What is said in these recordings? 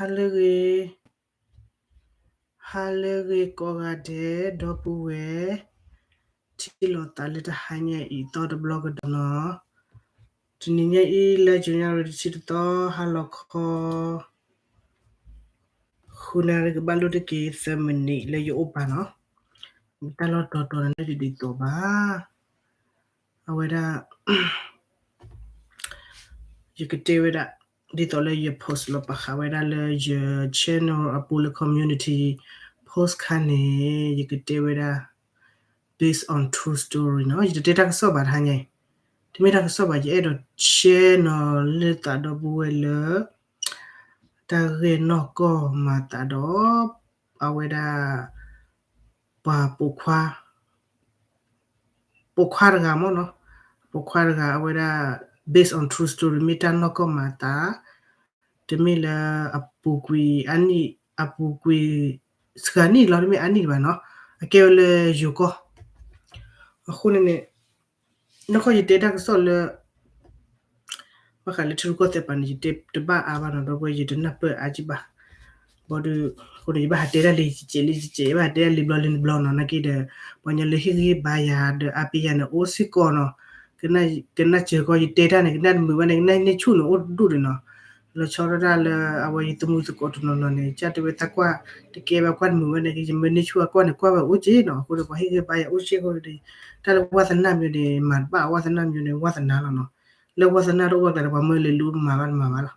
ဟါလၢဂ့ၤ, ဟါလၢဂ့ၤကိးဂၤဒဲး ဒီပုၢ်ဝဲၢ် ထံၣ်လိာ်သးလၢတဟါညါအံၤ သီတဘျီကဒီးနီၤ. တနံၤညါအံၤ လါ January တဆံတသီ ဟါလီၤခီ ဃုနၣ်ရံၣ်ကဘၣ်လိၣ်တက့ၤ သၢမံးနံးလၢယအိၣ်ပာ်နီၤ. တၢ်လီၢ်တီၤတီၤန့ၣ် တဒ်သိးဘၣ်. အဝဲဒၣ် ယကတဲဝဲဒၣ် ဒ်သိးလၢယ post လီၤပာ်ဃာ်ဝဲဒၣ်လၢယ channel အပူၤလၢ community post ခါန့ၣ် ယကတဲဝဲဒၣ် based on true story နီၤ. ယတတဲတၢ်ကစီၣ်ဘၣ်တဟါညါအံၤ, တမ့ၢ်တၢ်ကစီၣ်ဘၣ်, ယအဲၣ်ဒိး share နီၤလၢသးဒီပုၢ်ဝဲၢ်လၢ တၢ်ဂ့ၢ်နီၢ်ကီၢ်မၤသးဒီး အဝဲဒၣ် ပှၤပိာ်ခွါ ပိာ်ခွါတဂၤမ့ၢ်နီၤ, ပိာ်ခွါတဂၤ အဝဲဒၣ် based on true story မ့ၢ်တၢ်နီၢ်ကီၢ်မၤသး, တမ့ၢ်လၢအပူၤကွံာ်အနံၣ်, အပူၤကွံာ်စှၤနံၣ်လီၤ, တမ့ၢ်အနံၣ်ဘၣ်နီၤ, အကဲဝဲလၢယိၤကီၢ်. အဃိန့ၣ်န့ၣ် နီၢ်ကီၢ်ယတဲတၢ်ကစီၣ်လၢ ဘၣ်ဃးလၢထံရူၢ်ကီၢ်သဲးပၤန့ၣ် ယတဲတဘၣ်အါဘၣ်နီၤ, ဒီပုၢ်ဝဲၢ် ယတနၢ်ပၢၢ်အါကံဘၣ်. ဘၣ်ဒီး အဃိန့ၣ် ယဘၣ်ဟးတဲတၢ်လံကကဲးလံကကဲး, ယဘၣ်ဟးတဲတၢ်လံဘျီလံဘျီနီၤ, နာ်က့ဒီး ပှၤကညီလၢဟ့ၣ်ဂံၢ်ဟ့ၣ်ဘါယၤဒီးအါပ့ၤယၤန့ၣ် အိၣ်စ့ၢ်ကီးနီၤ. ကနၣ်စၢၤကီး ယတဲတၢ်န့ၣ် ကနၣ်တမုာ်ဘၣ်န့ၣ် ကနၣ်န့ၢ်ဆူၣ်န့ၣ် အိၣ်တဒူၣ်န့ၣ်နီၤ. လီၤဆီဒၣ်တၢ်လၢအဝဲယသမူသကိးတနီၤနီၤန့ၣ် ကၢ်တဲဝဲသးကွၢ် တကဲဘၣ်ကွၢ်တမုာ်ဘၣ်န့ၣ် ယမ့ၢ်န့ၢ်ဆူၣ်အကွၢ်န့ၣ် ကွၢ်ဝဲအိၣ်က့နီၤ. အဃိဒီး ပှၤဟ့ၣ်ဂံၢ်ဟ့ၣ်ဘါယၤအိၣ်စ့ၢ်ကီးဒီး တၢ်လၢဝါသနာမ့ၢ်န့ၣ် မၤတဘၣ်, ဝါသနာမ့ၢ်န့ၣ် ဝါသနာလီၤနီၤ. လၢဝါသနာတအိၣ်ဘၣ်ကျါဒီး ပှၤမၢလဲၤလူမၤဘၣ်တမၤဘၣ်လီၤ.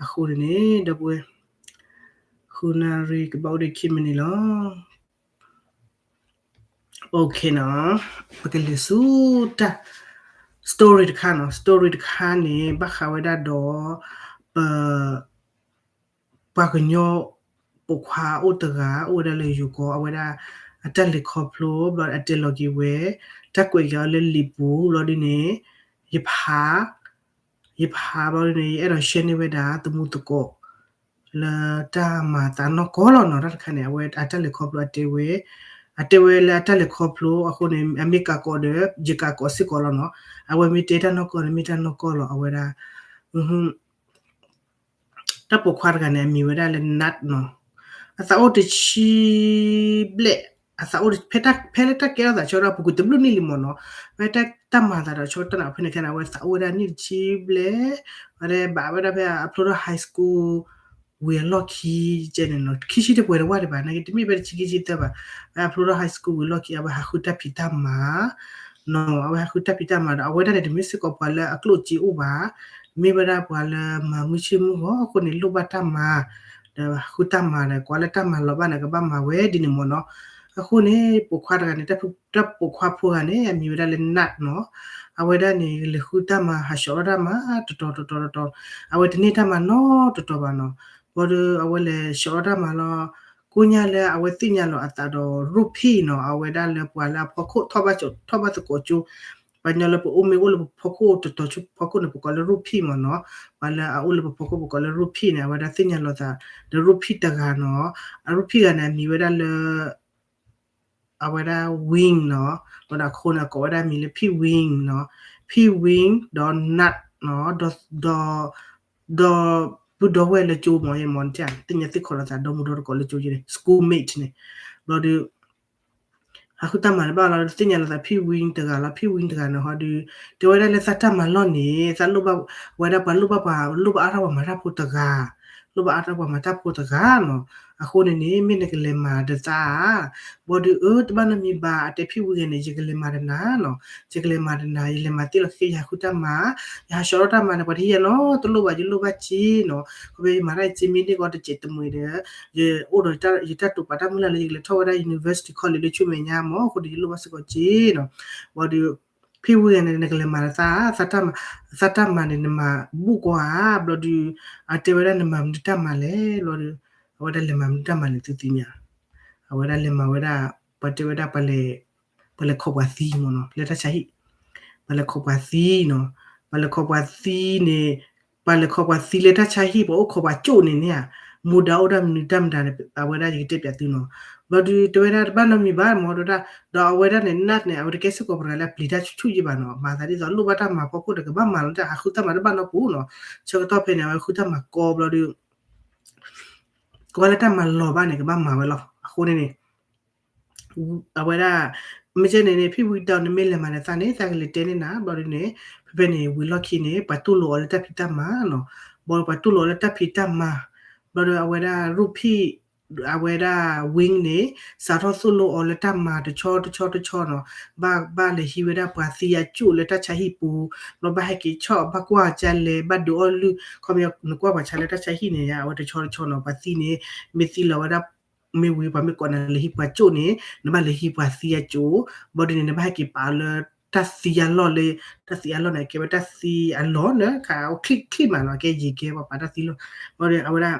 အဃိန့ၣ်န့ၣ် ဒီပုၢ်ဝဲၢ် ဃုနၣ်ရံၣ်ကဘၣ်အိၣ်ဒီးခံမံးနံးလီၤ. Okay နီၤ, ပကလဲၤဆူတၢ် story တခါနီၤ. Story တခါန့ၣ် ဘၣ်ဃးဝဲဒၣ်ဒီး ပ ပှၤကညီပိာ်ခွါအိၣ်တဂၤ အိၣ်ဝဲဒၣ်လၢယိၤကီၢ်, အဝဲဒၣ်အတၢ်လဲၤခီဖျိ ဘျီအတဲလီၤက့ၤဝဲ တၢ်ကွဲးက့ၤအီၤလၢလံာ်ပူၤ ဘျီဒ်န့ၣ် ယဖး ယဖးဘျီဒ်န့ၣ် ယအဲၣ်ဒိး share န့ၢ်ဝဲဒၣ် သမူသကိး လၢတၢ်မၤသးနီၢ်ကီၢ်လီၤနီၤ. တၢ်တခါန့ၣ် အဝဲအတၢ်လဲၤခီဖျိအတဲဝဲ, အတဲဝဲလၢအတၢ်လဲၤခီဖျိအဃိန့ၣ် အမ့ၢ်ကးကိးဒီး ယကးကိးစ့ၢ်ကီးလီၤနီၤ. အဝဲမ့ၢ်တဲတၢ်နီၢ်ကီၢ်န့ၣ် မ့ၢ်တၢ်နီၢ်ကီၢ်လီၤ. အဝဲဒၣ် တၢ်ပိာ်ခွါတဂၤန့ၣ် အမံၤဝဲဒၣ်လၢ Nat နီၤ. အသးအိၣ်တဆံဘျဲၣ်, အသးအိၣ် ဖဲတၢ် ဖဲလၢတၢ်ကဲထီၣ်သးဆၢကတီၢ် ပူၤကွံာ်တဘျုးနံၣ်လံမ့ၢ်နီၤ. ဖဲတၢ်မၤသးဒီးဆၢကတီၢ်န့ၣ် ဖဲန့ၣ်ခဲန့ၣ် အဝဲသးအိၣ်ဝဲဒၣ်နံၣ်တဆံဘျဲၣ်, ဝဲဒၣ်ဘၣ်ဝဲဒၣ်ဖဲအဖျိထီၣ် high school ဝံၤအလီၢ်ခံကဲန့ၣ်နီၤ. ခံဆံတပှဲၤတဝၢ်ဒံးဘၣ်, နာ်က့တမ့ၢ်ဖဲတဆံခံဆံသၢဘၣ်. ဖဲအဖျိထီၣ် high school ဝံၤအလီၢ်ခံ အဝဲဟးဃုတၢ်ဖံးတၢ်မၤ နီၤ. အဝဲဟးဃုတၢ်ဖံးတၢ်မၤဒီး အဝဲဒၣ်န့ၣ် တမ့ၢ်စ့ၢ်ကီးပှၤလၢအကျိၣ်စ့အိၣ်ဘၣ်, မ့ၢ်ဝဲဒၣ်ပှၤလၢမၤမုၢ်ဆ့ၣ်မုၢ်ဂီၤအဃိန့ၣ် လိၣ်ဘၣ်တၢ်မၤ, ဒီးဟးဃုတၢ်မၤဒီး ကွၢ်လၢတၢ်မၤလီၤဘၣ်န့ၣ် ကဘၣ်မၤဝဲဒ်န့ၣ်မ့ၢ်နီၤ. အဃိန့ၣ် ပိာ်ခွါတဂၤန့ၣ် တၢ်ပိာ်ခွါဖိဂၤန့ၣ် အမံၤဝဲဒၣ်လၢ Nat နီၤ. အဝဲဒၣ်န့ၣ် လဲၤဃုတၢ်မၤ ဟးဆှီထီၣ်တၢ်မၤ တတီၤတတီၤတတီၤ, အဝဲတန့ၢ်တၢ်မၤနီတတီၤဘၣ်နီၤ. ဘၣ်ဒီးအဝဲလဲၤဆှီထီၣ်တၢ်မၤလီၤ. ကိညါလၢအဝဲသ့ၣ်ညါလီၤအသးဒီး ရူၣ်ဖံၣ်နီၤ, အဝဲဒၣ်လၢပှၤလၢအဖီခိၣ်ထီၣ်ဘၣ်သကိးကၠိ, ပှၤကညီလၢပအိၣ်မ့ၢ်အိၣ်လၢပဖီခိၣ်တတီၤဆူဖီခိၣ်န့ၣ် ပကိးလၢရူၣ်ဖံၣ်မ့ၢ်နီၤ. ပှၤလၢအအိၣ်လၢပဖီခိၣ် ပကိးလၢရူၣ်ဖံၣ်န့ၣ် အဝဲဒၣ်သ့ၣ်ညါလီၤသး ဒီးရူၣ်ဖံၣ်တဂၤနီၤ. အရူၣ်ဖံၣ်ဂၤန့ၣ် အမံၤဝဲဒၣ်လၢ အဝဲဒၣ် Wing နီၤ, ဒီးအခိၣ်န့ၣ် အကိးဝဲဒၣ်မံၤလၢ ဖံၣ် Wing နီၤ, ဖံၣ် Wing ဒီး Nat နီၤ, ဒီး ဒီး ပုၢ်ဒီဝဲၢ်လၢကၠိမ့ၢ် ယမ့ၢ် သ့ၣ်ညါသ့ၣ်ခီလီၤသး ဒီမုၢ်ဒီတကိးလၢကၠိယဲန့ၣ် schoolmate န့ၣ်, ဘျီဒီး ဟးဃုတၢ်မၤတဘၣ်လီၤ, သ့ၣ်ညါလီၤသး ဖံၣ် Wing တဂၤလီၤ, ဖံၣ် Wing တဂၤန့ၣ်ဟီဒီး တဲဝဲဒၣ်လၢသးတၢ်မၤလီၢ်န့ၣ် သးလိၣ်ဘၣ်ဝဲဒၣ်ပှၤလိၣ်ဘၣ်ပှၤ လိၣ်ဘၣ်အါထီၣ်ပှၤမၤတၢ်ဖိတဂၤ, လိၣ်ဘၣ်အါထီၣ်ပှၤမၤတၢ်ဖိတဂၤနီၤ. အဃိန့ၣ်န့ၣ် မ့ၢ်နကလဲၤမၤဒီးသးဧါ, ဘၣ်ဒီး အၢ တဘၣ်နီတမံၤဘၣ်, အတဲဖံၣ် Wing ဂၤန့ၣ် ယကလဲၤမၤဒီးနၤနီၤ, ယကလဲၤမၤဒီးနၤ, ယလဲၤမၤသ့လီၤခဲ ယဟးဃုတၢ်မၤ, ယဟးဆှီထီၣ်တၢ်မၤန့ၣ် ပှၤတဟ့ၣ်ယၤနီတလိၣ်ဘၣ်, ယလိၣ်ဘၣ်စ့နီၤ, ခီဖျိယမၤတၢ်ယစ့မ့ၢ်န့ၢ်ကီးတစဲးတမှဲၤဒီး ယအိၣ်ဒီးယတၢ်တိာ်ပာ်တၢ်မုၢ်လၢ်လၢယကလဲၤထီၣ်ဝဲဒၣ် university college လၢဆူမဲာ်ညါမ့ၢ် အဃိဒီးယလိၣ်ဘၣ်စ့ၢ်ကီးစ့နီၤ. ဘၣ်ဒီး ဖံၣ် Wing ဂၤန့ၣ် နကလဲၤမၤဒီးသး, သးတၢ်မၤန့ၣ် နမၤဘူၣ်ကွၢ်ဧါ, ဘျီဒီး အတဲဝဲဒၣ်နမၤမနုၤတၢ်မၤလဲၣ်, ဘျီဒီး အဝဲဒၣ်လဲၤမၤမနုၤတၢ်မၤလဲၣ်သုသ့ၣ်ညါ, အဝဲဒၣ်လဲၤမၤဝဲဒၣ် ပှၤတဲဝဲဒၣ် ပှၤလဲၤခီၣ်ပှၤသံမ့ၢ်နီၤ, လၢတၢ်ဆါဟံၣ်, ပှၤလဲၤခီၣ်ပှၤသံနီၤ, ပှၤလဲၤခီၣ်ပှၤသံန့ၣ်, ပှၤလဲၤခီၣ်ပှၤသံလၢတၢ်ဆါဟံၣ် ပှၤအိၣ်ခီၣ်ပှၤကၠိၣ်န့ၣ်န့ၣ်ဧါ, မူဒါအိၣ်ဒၣ်မနုၤတၢ်မတၤန့ၣ် အဝဲဒၣ်ယကတဲပၠးသုနီၤ. ဘျီဒီး တဲဝဲဒၣ်တဘၣ်နီတမံၤဘၣ်မ့ၢ်ဒီး, ဒီးအဝဲဒၣ်န့ၣ် Nat န့ၣ် အဝဲတကဲစ့ၢ်ကီးပှၤတဂၤလၢအပျံၤတၢ်ဆူၣ်ဆူၣ်ယံၤဘၣ်နီၤ, မၤသးဒ်သိးလိၣ်ဘၣ်တၢ်မၤဖီခိၣ်ဒီးကဘၣ်မၤလီၤတၢ် ဟးဃုတၢ်မၤတဘၣ်နီတပူၤနီၤ. ဆၢကတီၢ်ဖဲန့ၣ် အဝဲဃုတၢ်မၤကီဘျီဒီး တဂီၤလၢတၢ်မၤလီၤဘၣ်န့ၣ် ကဘၣ်မၤဝဲလီၤ. အဃိန့ၣ်န့ၣ် အဝဲဒၣ် မ့ၢ်ကဲန့ၣ်န့ၣ် ဖံဝံတီန့ၣ် မ့ၢ်လဲၤမၤနသးန့ၣ် သးကလဲၤတဲန့ၢ်နၤ ဘျီဒ်န့ၣ် ဖဲဖဲန့ၣ် ဝံၤလီၢ်ခံန့ၣ် ပှၤတူၢ်လိာ်အီၤလၢတၢ်ဖံးတၢ်မၤနီၤ, ဘျီပှၤတူၢ်လိာ်အီၤလၢတၢ်ဖံးတၢ်မၤ, ဘျီဒီးအဝဲဒၣ်ရူၢ်ဖံၣ် အဝဲဒၣ် wing န့ၣ် စးထီၣ်သိၣ်လိအီၤလၢတၢ်မၤတဆီတဆီတဆီနီၤ, ဘၣ်ဘၣ်လဲၤဟံးဝဲဒၣ်ပှၤသံအကၠိၣ်လၢတၢ်ဆါဟံၣ်ပူၤ, ဘျီဘၣ်ဟဲက့ၤဆီၣ် ဘၣ်ကွၢ်ကလဲၤ ဘၣ်ဒုးအီၣ်လုၢ် ခီပညီ နကွၢ်ပှၤဆါလၢတၢ်ဆါဟံၣ်န့ၣ် အဝဲတဆီတဆီနီၤ ပှၤသံန့ၣ် မ့ၢ်သံလီၤဝဲဒၣ် မ့ၢ်ဝံၤပှၤမ့ၢ်ကိးနၤလဲၤဟံးပှၤကၠိၣ်န့ၣ် နဘၣ်လဲၤဟံးပှၤသံအကၠိၣ်, ဘျီဒ်န့ၣ် နဘၣ်ဟဲက့ၤပာ်အီၤလၢ တၢ်သံအလီၢ်လၢ တၢ်သံအလီၢ်န့ၣ် ကဲဝဲတၢ်သံအလီၢ်န့ၣ် ခးအီၤချံၣ်ချံၣ်မးနီၤ ကဲယံာ်ကဲပှၤပာ်တၢ်သံလီၢ်, ဘျီဒီးအဝဲဒၣ်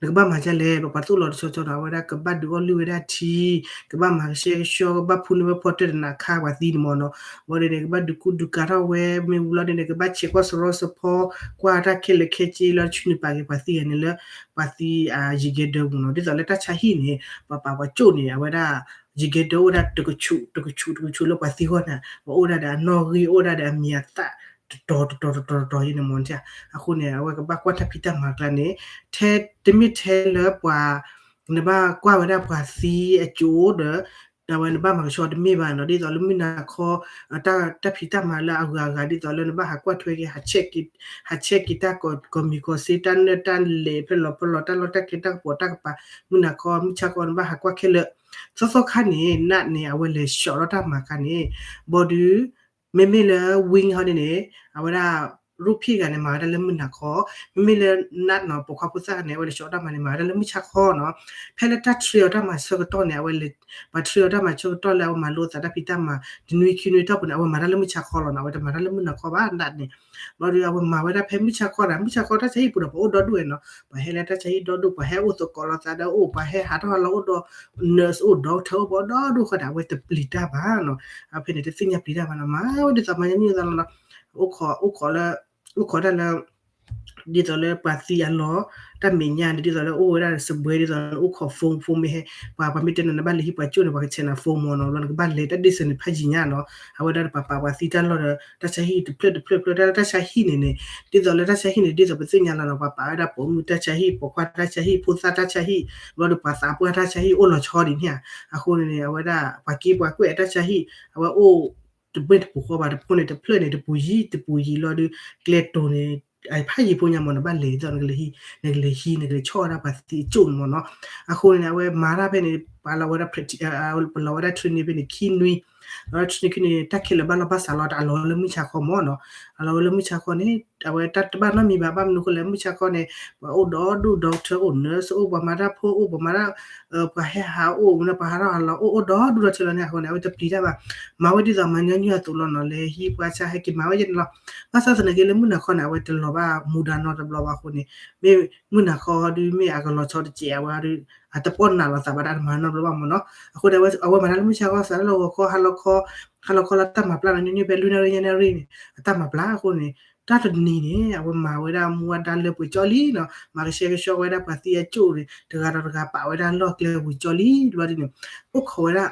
နကဘၣ်မၤဒ်လဲၣ် ပှၤသိၣ်လိတဆီတဆီနီၤ အဝဲဒၣ်ကဘၣ်ဒုးအီၣ်လုၢ်ဝဲဒၣ်ထံ, ကဘၣ်မၤကဆှဲကဆှီ ကဘၣ်ဖူနုာ်ဝဲဖီတၢၢ်တနးခါပှၤသံန့ၣ်မ့ၢ်နီၤ, ဘျီဒ်န့ၣ် ကဘၣ်ဒုးကူဒုးကၤထီၣ်ဝဲ မ့ၢ်ဝံၤလီၤဒ်န့ၣ် ကဘၣ်ဆဲးကွၢ်စရီစဖီ ကွၢ်တၢ်ခဲလၢာ်ခဲဆ့လီၤ ဆူနုာ်ပာ်က့ၤပှၤသံဂၤန့ၣ်လၢ ပှၤသံယံာ်ကဲဒၢပူၤနီၤ, ဒ်သိးလၢတၢ်ဆါဟံၣ်န့ၣ် ပှၤပာ်ပှၤကၠိၣ်န့ၣ် အဝဲဒၣ် ယံာ်ကဲဒၢအိၣ်ဒၣ်တကဆူး တကဆူး တကဆူးလၢပှၤသံဂီၢ်န့ၣ် ပှၤအိၣ်ဒၣ်ဒီးအနီၣ်ဂံၢ် အိၣ်ဒၣ်ဒီးအမံၤအသၣ် တတီၤတတီၤတတီၤတတီၤယဲန့ၣ်မ့ၢ်နီၤ, အဃိန့ၣ် အဝဲကဘၣ်ကွၢ်တၢ်ဖံးတၢ်မၤကျါန့ၣ် ထဲတမ့ၢ်ထဲလၢပှၤ နဘၣ်ကွၢ်ဝဲဒၣ်ပှၤသံအကၠိၣ်ဒီး အဝဲနဘၣ်မၤကဆှီတမ့ၢ်ဘၣ်နီၤ, ဒ်သိးလၢမုၢ်နၤခီ တၢ်ဖံးတၢ်မၤလၢအဂၤအဂၤ ဒ်သိးလၢနဘၣ်ဟးကွၢ်ထွဲက့ၤ ဟးဆဲးက့ၤတၢ်ကိးမံၤကိးစ့ တၢ်နၢၣ်တၢ်လဲၤဖဲလီၤဖဲလီၤ တၢ်လီၢ်တၢ်ကျဲတၢ်ကပီၤတၢ်ကပၤ မုၢ်နၤခီ မုၢ်ဆါခီ နဘၣ်ဟးကွၢ်ခဲလၢာ်, သီသီခါန့ၣ် နးန့ၣ် အဝဲလဲၤဆှီးထီၣ်တၢ်မၤခါန့ၣ် ဘျီဒီး မ့မ့ၢ်လၢ wing ဟီန့ၣ်န့ၣ် အဝဲဒၣ် ရူၢ်ဖံၣ်ဂၤန့ၣ် မၤဝဲဒၣ်လၢမုၢ်နၤခီ, မ့မ့ၢ်လၢ နးနီၤ ပိာ်ခွါဖိသၣ်န့ၣ် အဝဲလဲၤဆှီးတၢ်မၤန့ၣ် မၤဝဲဒၣ်လၢမုၢ်ဆါခီနီၤ, ဖဲလၢတၢ် train အီၤတၢ်မၤဆၢကတီၢ်န့ၣ် အဝဲလဲၤ ပှၤ train အီၤတၢ်မၤဆၢကတီၢ် လၢအဝဲမၤလိသးတၢ်ဖံးတၢ်မၤ တနွံခံနွံတီၢ်ပူၤန့ၣ် အဝဲမၤတၢ်လၢမုၢ်ဆါခီလီၤနီၤ, အဝဲတမၤတၢ်လၢမုၢ်နၤခီဘၣ် နးန့ၣ်, ဘျီဒီး အဝဲမၤဝဲဒၣ်ဖဲမုၢ်ဆါခီဒီး မုၢ်ဆါခီတၢ်ဆါဟံၣ်ပူၤဒီး ပှၤအိၣ်ဒီဒူၣ်ဝဲနီၤ, ပှၤဟဲလၢတၢ်ဆါဟံၣ်ဒီဒူၣ် ပှၤဟဲအိၣ်သကိးလိာ်သးဒီးအိၣ် ပှၤဟဲဟးထီၣ်ဟးလီၤအိၣ်ဒီး nurse အိၣ် doctor အိၣ် ပှၤအိၣ်ဒီဒူၣ်ဃီဒီး အဝဲတပျံၤတၢ်ဘၣ်နီၤ, အဖဲန့ၣ် တသ့ၣ်ညါပျံၤတၢ်ဘၣ်နီၤ, မၤဝဲဒ်သိးမၤညီနုၢ်အသးလီၤနီၤ, အိၣ်ခိး အိၣ်ခိးလၢ အိၣ်ခိးတၢ်လၢ ဒ်သိးလၢပှၤသံအလီၢ် တၢ်မဲာ်ညါန့ၣ် ဒ်သိးလၢအိၣ်ဝဲဒၣ်စပွဲ ဒ်သိးလၢအိၣ်ခိး phone, phone မ့ၢ်ဟဲ ပှၤ ပှၤမ့ၢ်တဲနၤ နဘၣ်လဲၤဟံးပှၤကၠိၣ်န့ၣ် ပှၤကဆဲးနၤ phone မ့ၢ်နီၤ, ဘျီနကဘၣ်လဲၤတၢ်ဒ့ၣ်စၢၤန့ၣ် ဖးယံာ်ညါနီၤ, အဝဲဒၣ်ပှၤပာ်ပှၤသံတၢ်လီၢ်ဒီး တၢ်ဆါဟံၣ်တဖျၢၣ်တဖျၢၣ်ဖျၢၣ် တၢ်လၢတၢ်ဆါဟံၣ်န့ၣ်န့ၣ် ဒ်သိးလၢတၢ်ဆါဟံၣ်န့ၣ် ဒ်သိးပသ့ၣ်ညါလီၤနီၤ, ပှၤပာ်ဝဲဒၣ်ပိာ်မုၣ်တၢ်ဆါဟံၣ် ပိာ်ခွါတၢ်ဆါဟံၣ် ဖိသၣ်တၢ်ဆါဟံၣ် ဘျီဒီးပှၤသးပှၢ်တၢ်ဆါဟံၣ် အိၣ်လီၤဆီဒ်န့ၣ်ဧါ, အဃိန့ၣ်န့ၣ် အဝဲဒၣ် ပှၤက့ပှၤကွဲးအတၢ်ဆါဟံၣ် အဝဲအိၣ် တဘ့ၣ်တပူၤဃီဘၣ် တဖိန့ၣ်တဖျၢၣ်န့ၣ် တပူၤယံၤတပူၤယံၤလီၤဒီး ကျဲတိၤန့ၣ် ဖးယံၤဖိညါမ့ၢ်နီၤ ဘၣ်လဲၤဒ်သိး နကလဲၤဟံး နကလဲၤဟံး နကလဲၤဆီၣ်ဝဲဒၣ်ပှၤသံအကၠိၣ်န့ၣ်မ့ၢ်နီၤ, အဃိန့ၣ် အဝဲမၤတၢ်ဖဲန့ၣ် ပှၤလီၤဝဲဒၣ် ပှၤလီၤဝဲဒၣ် training ဖဲန့ၣ် ခံနွံ, လီၤဝဲဒၣ် training ခံနွံန့ၣ် တၢ်ခဲလၢာ်ဘၣ်လီၢ်ဘၣ်စးလီၤ တၢ်အလီၤဝဲလၢမုၢ်ဆါခီမ့ၢ်နီၤ, အလီၤဝဲလၢမုၢ်ဆါခီန့ၣ် အဝဲတၢ်တဘၣ်နီတမံၤဘၣ် ဘၣ်မနုၤဃိလဲၣ် မုၢ်ဆါခီန့ၣ် ပှၤအိၣ်ဒီဒူၣ် doctor အိၣ် nurse အိၣ် ပှၤမၤတၢ်ဖိအိၣ် ပှၤမၤတၢ် ပှၤဟဲဟးအိၣ် ပှၤဟးထီၣ်ဟးလီၤအိၣ် အိၣ်ဒီဒူၣ်ဒီထၢလီၤန့ၣ် အဃိန့ၣ် အဝဲတပျံၤတၢ်ဘၣ်, မၤဝဲဒ်သိးမၤညီနုၢ်အသိးလီၤနီၤ လဲၤဟံးပှၤဆါဟဲက့ၤမၤဝဲယဲန့ၣ်လီၤ, ဘၣ်ဆၣ်သနာ်က့လၢမုၢ်နၤခီန့ၣ် အဝဲတလီၤဘၣ်မူဒါနီတဘျီဘၣ်အဃိန့ၣ် မ့ၢ်မုၢ်နၤခီဒုးမ့ၢ်အကလီၤဆီတစဲး အဝဲဒုး အတပီၢ်နးလီၤသးဘၣ်ဒီးတမၤနီတဘျီဘၣ်မ့ၢ်နီၤ, အဃိန့ၣ် အဝဲမၤတၢ်လၢမုၢ်ဆါခီစးလၢဂီၤခီ ဟါလီၤခီ ဟါလီၤခီလၢတၢ်မၤပျၢ်နီၤ ညီနုၢ်ဖဲလွံၢ်နၣ်ရံၣ်ညါနၣ်ရံၣ်န့ၣ် အတၢ်မၤပျၢ်အဃိန့ၣ် တၢ်တနံၤန့ၣ် အဝဲမၤဝဲဒၣ်မူဝဲဒၣ်လၢပှဲၤကၠီလံနီၤ မၤကဆှဲကဆှီဝဲဒၣ်ပှၤသံအကၠိၣ်န့ၣ် တဂၤဒီးတဂၤပာ်ဝဲဒၣ်လီၢ်ကျဲပှဲၤကၠီလံ ဘျီဒ်န့ၣ် အိၣ်ခိးဝဲဒၣ်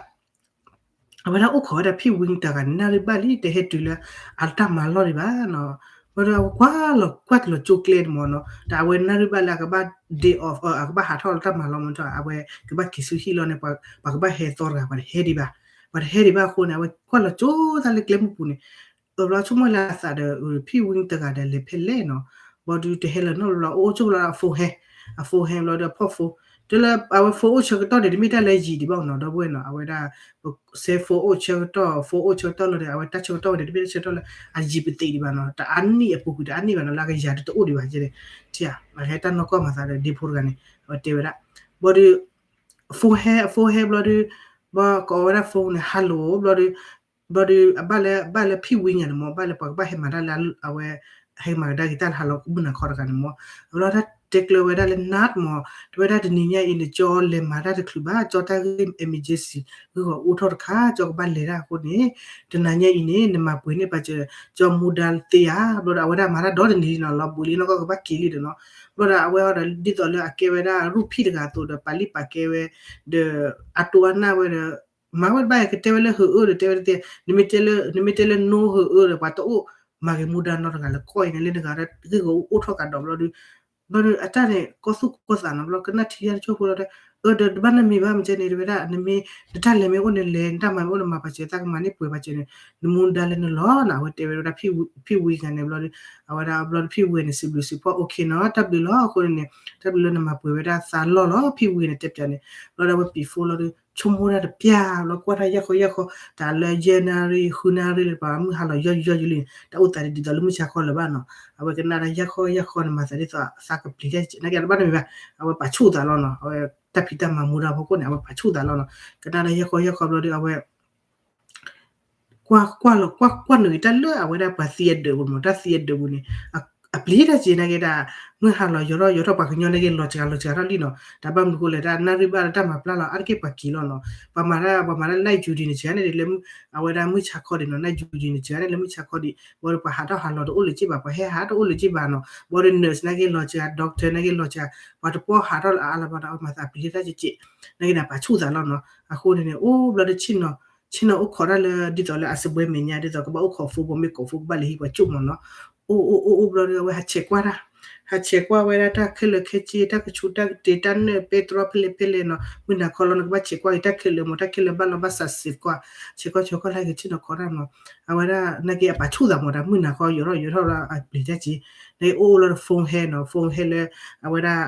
အဝဲဒၣ်အိၣ်ခိးဝဲဒၣ်ဖံဝံတဂၤန့ၣ် နၣ်ရံၣ်ဘၣ်လံ တဟဲတုၤလၢ အတၢ်မၤလီၢ်ဒံးဘၣ်နီၤ, ဘျီဒီးအဝဲကွၢ်လီၤကွၢ်လီၤကၠိကျဲန့ၣ်မ့ၢ်နီၤ တၢ်အဝဲနၣ်ရံၣ်ဘၣ်လၢအကဘၣ် day off အကဘၣ်ဟးထီၣ်လၢတၢ်မၤလီၢ်မ့ၢ်နီၤ အဝဲကဘၣ်က့ၤဆူဟံၣ်လီၤန့ၣ် ပှၤကဘၣ်ဟဲသီတဂၤ ပှၤတဟဲဒံးဘၣ်, ပှၤတဟဲဒံးဘၣ်အဃိန့ၣ် အဝဲကွၢ်လီၤကၠိတၢ်လၢကျဲမုၢ်ပူၤန့ၣ် အဘျီဆိကမိၣ်လၢအသးဒီး ဖံဝံတဂၤဒီးလဲၤဖဲလဲၣ်နီၤ, ဘျီဒုးတဟဲလၢၤနီတဘျီ အိၣ်အိၣ်ဆိးလီၤအ phone ဟဲ, အ phone ဟဲဘျီဒီးဖီၣ် phone တလၢအဝဲ phone အိၣ်ဆၢကတီၢ်န့ၣ် တမ့ၢ်တၢ်လၢယံာ်ဒံးဘၣ်နီၤ ဒီပုၢ်ဝဲၢ်နီၤ အဝဲဒၣ် စဲ phone အိၣ်ဆၢကတီၢ် phone အိၣ်ဆၢကတီၢ်လီၤဒီး အဝဲတၢ်ဆၢကတီၢ်ဝဲန့ၣ် တမ့ၢ်တၢ်ဆၢကတီၢ်လၢအယံာ်ပသံးဒံးဘၣ်နီၤ တအါနံၣ်အပူၤကွံာ်တအါနံၣ်ဘၣ်နီၤ လၢအကယၤတအိၣ်ဒံးဘၣ်ကဲန့ၣ်, ထံၣ်ဧါ အဟဲတၢ်နီၢ်ကီၢ်မၤသးဒီးဒ့ဖိတဂၤန့ၣ် အဝဲတဲဝဲဒၣ်, ဘျီဒီး phone ဟဲ phone ဟဲဘျီဒီး ဘျီကိးဝဲဒၣ် phone န့ၣ် hello ဘျီဒီး ဘျီဒီး အဘၣ်လၢ ဘၣ်လၢဖံဝံညါန့ၣ်မ့ၢ် ဘၣ်လၢပှၤကဘၣ်ဟဲမၤတၢ်လၢအဝဲ ဟဲမၤကဒါက့ၤတၢ်လၢဟါလီၤမုၢ်နၤခီတဂၤန့ၣ်မ့ၢ် အဘျီတၢ်တဲကျၢၤဝဲဒၣ်လၢ နါ မ့ၢ် တဲဝဲဒၣ်တနံၤညါအံၤန့ၣ် ကၠီလဲၤမၤတၢ်တချုးဘၣ် ကၠီတၢ်ဂ့ၢ် emergency ဂ့ၢ်ဂီၤအိၣ်ထီၣ်တခါ ကၠီကဘၣ်လဲၤတၢ်အဃိန့ၣ် တနၤညါအံၤန့ၣ် နမၤပှ့ၤန့ၢ်ပာ်စၢၤ ကၠီမူဒါသ့ဧါ ဘျီဒီးအဝဲဒၣ်မၤတၢ်ဒီတနံၤလီၤ လီၤဘှံးလံနီၢ်ကီၢ်ကဘၣ်က့ၤလံဒီးနီၤ ဘျီဒီးအဝဲအီၤဒီး ဒ်သိးလၢအကဲဝဲဒၣ်ရူၢ်ဖံၣ်တဂၤအသိးဒီး ပာ်လံပာ်ကဲဝဲ ဒီးအတိအနၢ်ဝဲဒီး မၤဝဲတဘၣ်ကတဲဝဲလၢ ဟၢအၢ ဒီးတဲဝဲတသ့ နမ့ၢ်တဲလၢ နမ့ၢ်တဲလၢ နိ ဟၢအၢ ဒီး ပှၤတအိၣ်မၤဂ့ၤမူဒါနီတဂၤလၢကီၢ်အံၤန့ၣ် လၢနဂၤဒီး ဂ့ၢ်ဂီၤအိၣ်ထီၣ်ကဒီးဘျီဒီး ဘျီဒီးအတၢ်န့ၣ် ကီၢ်သူၣ်ကီၢ်သးနီၤ ဘျီကနၣ်ထံယါတကၠိဖိလီၤဒီး အၢ ဒီးတဘၣ်နမံၤဘၣ် မ့ၢ်ကဲန့ၣ် တဲဝဲဒၣ် နမ့ၢ် နတၢ်လဲၤမ့ၢ်အိၣ်နလဲၤ နတၢ်မၤမ့ၢ်အိၣ်နမၤပာ်စၢၤ သးကမၤန့ၢ်ပှဲၤပာ်စၢၤန့ၣ် နမူဒါလၢနလီၢ်နီၤ အဝဲတဲဝဲဒၣ် ဖံဝံဂၤန့ၣ် ဘျီဒီး အဝဲဒၣ် ဘျီဒီးဖံဝံဂၤန့ၣ် စံးဘျုးစံးဖှိၣ် okay နီၤ တၢ်ဘျုးလီၤ အဃိန့ၣ် တၢ်ဘျုးလၢနမၤပှဲၤဝဲဒၣ်သးလီၢ်လီၤ ဖံဝံဂၤန့ၣ်တဲပၠးန့ၣ် ဘျီဒီးအဝဲပံၤဖိလီၤဒီး ဆိကမိၣ်တၢ်တပျၢ် ဘျီကွၢ်တၢ်ယၢ်ခီယၢ်ခီ တၢ်လၢယဲၢ်နၣ်ရံၣ် ဃုနၣ်ရံၣ်လၢပှၤမုၢ်ဟါလီၤယီၢ်ယီၢ်ယလံန့ၣ် တၢ်အိၣ်သးဒ်သိးလၢမုၢ်ဆါခီလၢၤဘၣ်နီၤ အဝဲကနၣ်တၢ်ယၢ်ခီယၢ်ခီန့ၣ် မၤသးဒ်သိးသးကပျံၤတၢ်စဲး နာ်က့တဘၣ်တမံၤဘၣ် အဝဲပာ်ဆူၣ်သးလီၤနီၤ အဝဲတၢ်ဖံးတၢ်မၤမူဒါဖီခိၣ်န့ၣ် အဝဲပာ်ဆူၣ်သးလီၤနီၤ ကနၣ်တၢ်ယၢ်ခီယၢ်ခီဘျီဒီး အဝဲ ကွၢ်ကွၢ်လီၤ ကွၢ်ကွၢ်နုာ်တၢ်လၢအဝဲဒၣ်ပှၤသံအဒၢးပူၤမး တၢ်သံအဒၢးပူၤန့ၣ် အပျံၤတၢ်စဲးနာ်က့ဒၣ် မုၢ်ဟါလီၤယီၤထီၣ်ယီၤထီၣ် ပှၤကညီနာ်က့လီၤစှၤလီၤစှၤထီၣ်လံနီၤ တၢ်ဘၣ်မနုၤဃိလဲၣ် တၢ်နၣ်ရံၣ်ဘၣ်လၢတၢ်မၤပျၢ်လီၤ အါတက့ၢ်ပှၤက့ၤလီၤနီၤ ပှၤမၤတၢ် ပှၤမၤတၢ် night duty န့ၣ် စှၤန့ၣ်လၢ အဝဲဒၣ်မုၢ်ဆါခီဒံးနီၤ night duty န့ၣ် စှၤန့ၣ်လၢမုၢ်ဆါခီဒံး ဘၣ်ဒီးပှၤဟးထီၣ်ဟးလီၤတအိၣ်လၢၤက့ဘၣ် ပှၤဟဲဟးတအိၣ်လၢၤက့ဘၣ်နီၤ ဘၣ်ဒီး nurse နာ်က့လီၤစှၤ doctor နာ်က့လီၤစှၤ ပှၤတပီၢ်ဟးထီၣ်လၢအါလၢၤဘၣ်ဒီး အဝဲမၤသးပျံၤတၢ်စဲး နာ်က့န့ၣ် ပာ်ဆူၣ်သးလီၤနီၤ အဃိန့ၣ်န့ၣ် အိၣ်ဘျီဒီးဆ့ၣ်နီၤ ဆ့ၣ်နီၤအိၣ်ခိးတၢ်လၢ ဒ်သိးလၢအစပွဲမဲာ်ညါ ဒ်သိးကဘၣ်အိၣ်ခိး phone ပှၤမ့ၢ်ကိး phone ကဘၣ်လဲၤဟံးပှၤကၠိၣ်မးနီၤ အိၣ်အိၣ်အိၣ်အိၣ်ဘျီဒီး အဝဲဟးဆဲးကွၢ်တၢ် ဟးဆဲးကွၢ်ဝဲဒၣ်တၢ်ခဲလၢာ်ခဲဆ့ တၢ်ကဆူးတၢ်ကတ့ၤ တၢ်နၢၣ်ပဲတြီဖဲလဲၣ်ဖဲလဲၣ်နီၤ မုၢ်နၤခီလီၤ နကဘၣ်ဆဲးကွၢ်က့ၤတၢ်ခဲလၢာ်မး တၢ်ခဲလၢာ်ဘၣ်လီၤဘၣ်စးစ့းကွၢ် ဆဲးကွၢ်ဆဲးကွၢ်လၢကဆ့ၣ်နီၤခိးတၢ်နီၤ အဝဲဒၣ် နာ်က့အပာ်ဆူၣ်သးမး တၢ်မုၢ်နၤခီယီၤထီၣ်ယီၤထီၣ်လၢအပျံၤတၢ်စဲး နာ်က့အိၣ်အိၣ်လီၤဒီး phone ဟဲနီၤ phone ဟဲလၢ အဝဲဒၣ်